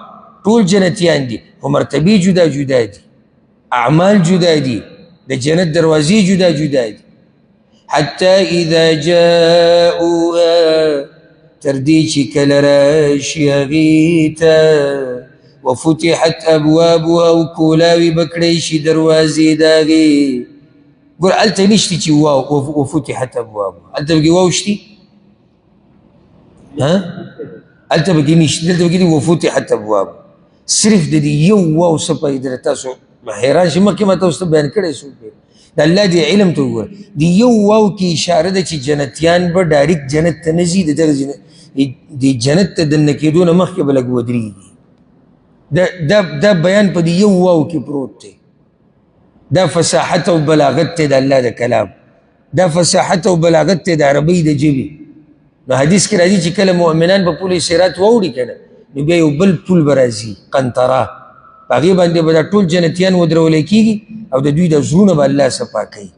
ټول جنتیان دي، خو مرتبې جدا جدا دي، اعمال جدا دي، د جنت دروازې جدا جدا دي. حتی اذا جاءوها، تر دې چې کله راشي هغې ته، وفتحت ابوابها، او کولاوي به کړی شي دروازې د هغې. ګوره هلته نشته چې واو وفتحت ابوابها، هلته پکې واو شتي؟ ها؟ هلته پکې نشته، دلته پکې دي وفتحت ابوابها. صرف د دې یو واو څه پیدا ده، تاسو حیران شئ. مخکې ما تاسو ته بیان کړی څو پېر. د الله دې علم ته وګوره، د یو واو کې اشاره ده چې جنتیان به ډایرکټ جنت ته نه ځي، د دغه د جنت ته دننه کېدو نه مخکې به لږ ودرېږي. دا بیان په دې یو واو کې پروت دی. دا فصاحت او بلاغت دی د الله د کلام، دا فصاحت او بلاغت دی د عربۍ د ژبې. نو حدیث کې راځي چې کله مؤمنان په پل صراط واوړي که نه، نو بیا یو بل پل به راځي، قنطره، په هغې باندې به دا ټول جنتیان ودرولی کېږي او د دوی د زړونه به الله صفا کوي،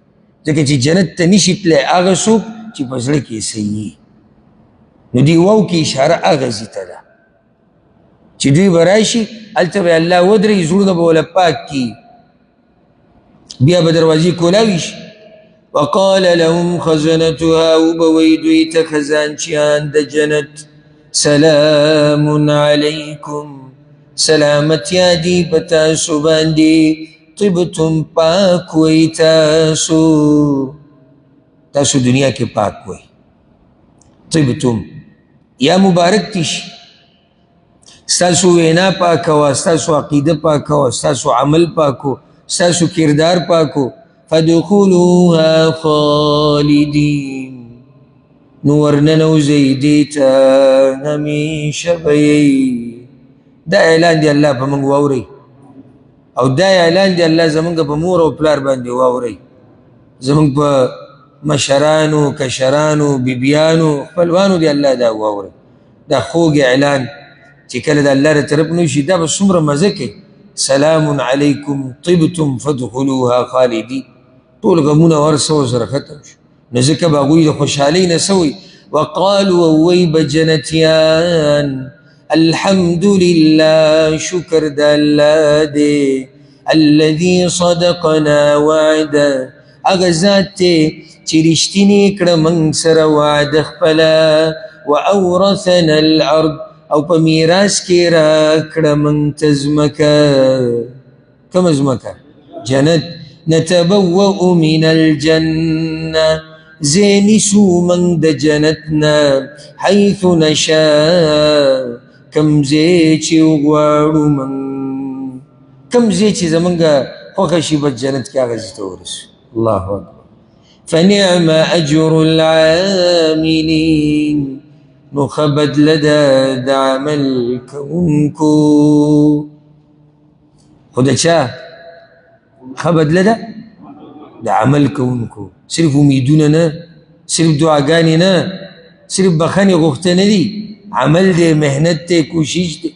ځکه چې جنت ته نشي تللی هغه څوک چې په زړه کې یې صحیح. نو دې واو کې اشاره هغه ځای ته ده چې دوی به راشي، هلته به الله ودروي، زړونه به ورله پاک کړي، بیا به دروازې کولاوي شي. وقال لهم خزنتها، وبه وایي دوی ته خزانچیان د جنت، سلام علیکم، سلامتیا دي په تاسو باندې، طبتم پاک وئ تاسو، تاسو دنیا کې پاک وئ. طبتم یا مبارک دي شي، ستاسو وینا پاکه وه، ستاسو عقیده پاکه وه، ستاسو عمل پاک و، ستاسو کردار پاک و. فادخلوها خالدین، نو ورننوځئ دې ته، همیشه به یئ. دا اعلان دی الله په موږ واورئ، او دا اعلان دی الله زموږ په مور او پلار باندې واورئ، زموږ په مشرانو، کشرانو، بیبیانو، خپلوانو دی الله دا واورئ. دا خوږ اعلان چې کله د الله له طرف نه وشي، دا به څومره مزه کوي. سلام علیکم طبتم فادخلوها خالدین. ټول غمونه هر څه ورسره ختم شو. نو ځکه به هغوی د خوشحالۍ نه څه وایي؟ وقالو، او وایي به جنتیان الحمد لله، شکر د الله دی، الذي صدقنا وعده، هغه ذات دی چې رښتینی کړه موږ سره وعده خپله، وأورثنا الأرض، او په میراث کې راکړه موږ ته ځمکه. کومه ځمکه؟ جنت. نتبوأ من الجنة، ځای نیسو موږ د جنت نه، حیث نشاء، کوم ځای چې وغواړو موږ، کوم ځای چې زموږ خوښه شي بس جنت کې هغه ځای ته ورسو. الله اکبر. فنعم اجر العاملین، نو ښه بدله ده د عمل کوونکو. خو د چا ښه بدله ده؟ د عمل کوونکو. صرف امیدونه نه، صرف دعاګانې نه، صرف بخښنې غوښتنه دي، عمل دی، محنت دی، کوشش دی.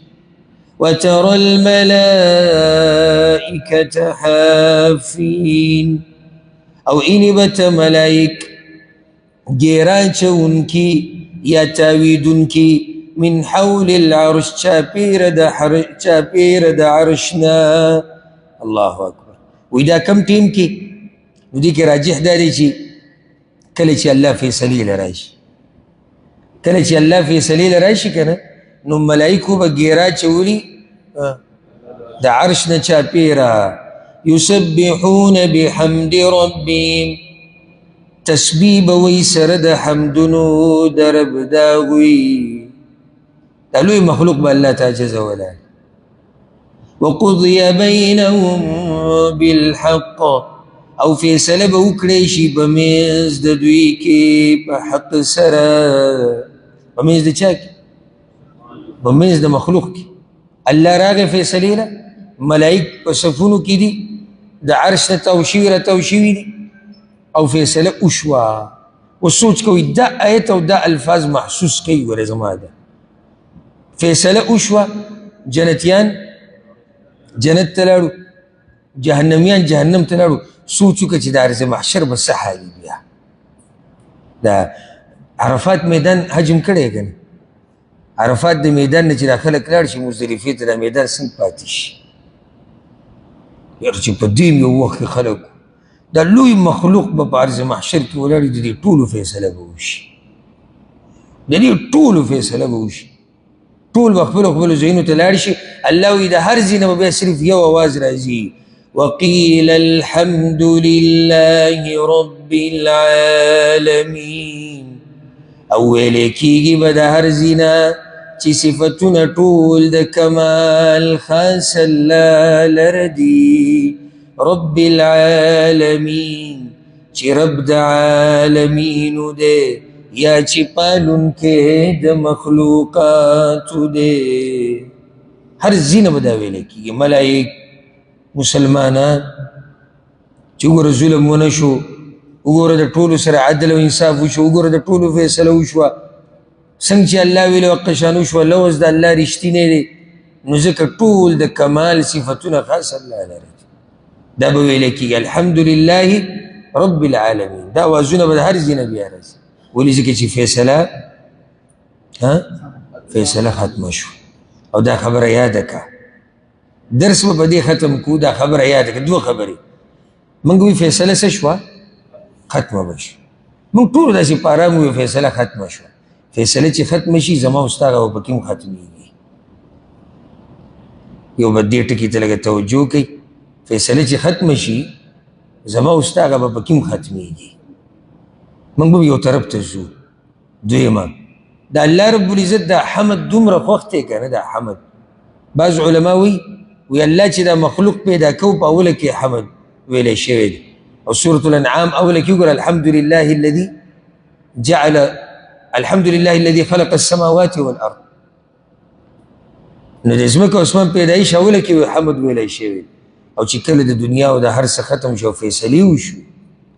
وترى الملائكة حافين، او اینې به ته ملائک ګیرا چوونکي یا تاویدونکي، من حول العرش، چاپېره د عرش نه. الله اکبر. وایي دا کم ټیم کې؟ نو دې کې راجح دا دی چې کله چې الله فیصلې له راشي، کله چې الله فیصلې له راشي که نه، نو ملائکو به ګیرا چولي د عرش نه چاپېره. یسبحون بحمد ربهم، تسبیح به وایي سره د حمدونو د رب د هغوی. دا لوی مخلوق به الله ته عاجزه ولاړ. وقضي بينهم بالحق، او فیصله به وکړی شي په منځ د دوی کې په حق سره. په منځ د چا کې؟ په منځ د مخلوق کې. الله راغی فیصلې له، ملائک په صفونو کې دي، د عرش نه تاو شوي را تاو شوي دي، او فیصله وشوه. اوس سوچ کوئ دا آیت او دا الفاظ محسوس کوي. ګوره زما ده فیصله وشوه، جنتیان جنت ته لاړو، جهنمیان جهنم ته لاړو. سوچ وکړه چې د عرض محشر به څه حال وي. بیا د عرفات میدان حجم کړی که نه؟ عرفات د میدان نه چې دا خلک لاړ شي مزدلفې ته، دا میدان څنګه پاتې شي؟ یاره چې په دې یو وخت کې خلک دا لوی مخلوق به په عرض محشر کې ولاړ وي، د دې ټولو فیصله به وشي، د دې ټولو فیصله به وشي. ټول به خپلو خپلو ځایونو ته لاړ شي. الله وایي د هر ځای نه به بیا صرف یو اواز راځي، وقیل الحمد لله رب العالمین. او ویلی کېږي به د هر ځای نه چې صفتونه ټول د کمال خاص الله لره دي، رب العالمین، چې رب د عالمینو دی، یا چې پالونکی د مخلوقاتو دی. هر ځای نه به دا ویلی کېږي. ملائک، مسلمانان چې وګوره ظلم ونه شو، وګوره د ټولو سره عدل او انصاف وشو، وګوره د ټولو فیصله وشوه، څنګه چې الله ویلي هغه شان وشوه، لوظ د الله رښتینی دی. نو ځکه ټول د کمال صفتونه خاص الله لري. دا به ویلی کېږي الحمدلله رب العالمین. دا اوازونه به د هر ځای نه بیا راځي. ولې؟ ځکه چې فیصله ختمه شوه. او دا خبره یاده کړه، درس به په دې ختم کړو. دا خبره یاده کړه، دوه خبرې موږ وی فیصله څه شوه؟ ختمه به شي. موږ ټول داسې په ارام ویو فیصله ختمه شوه. فیصله چې ختمه شي زما او ستا هغه به پکې هم ختمېږي. یو به دې ټکي ته لږه توجه کوي. فیصله چې ختمه شي زما او ستا هغه به پکې هم ختمېږي، موږ به یو طرف ته ځو. دویمه د الله رب العزت دا حمد دومره خوښ دی که نه؟ دا حمد بعض علما وایي، وایي الله چې دا مخلوق پیدا کو په اوله کې حمد ویلی شوی دی. او سورة الانعام اوله کې وګوره، الحمد لله الذي جعل الحمد لله الذي خلق السماوات والارض. نو د ځمکې او اسمان پیدایش اوله کې حمد ویلی شوی، او چې کله د دنیا او د هر څه ختم شو، فیصلې وشو،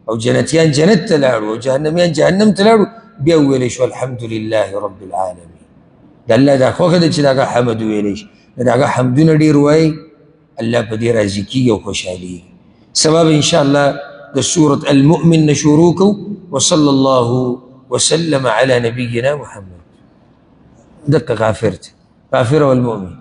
او جنتیان جنت ته لاړو او جهنمیان جهنم ته لاړو، بیا وویلی شو الحمد لله رب العالمین. د الله دا خوښه ده چې د هغه حمد وویلی شي. نو د هغه حمدونه ډېر وایي، الله په دې راضي کېږي او خوشحالېږي. سبا به انشاءالله د سورة المؤمن نه شروع کوو. وصلى الله وسلم على نبينا محمد. دقه غافر ته، غافر او المؤمن.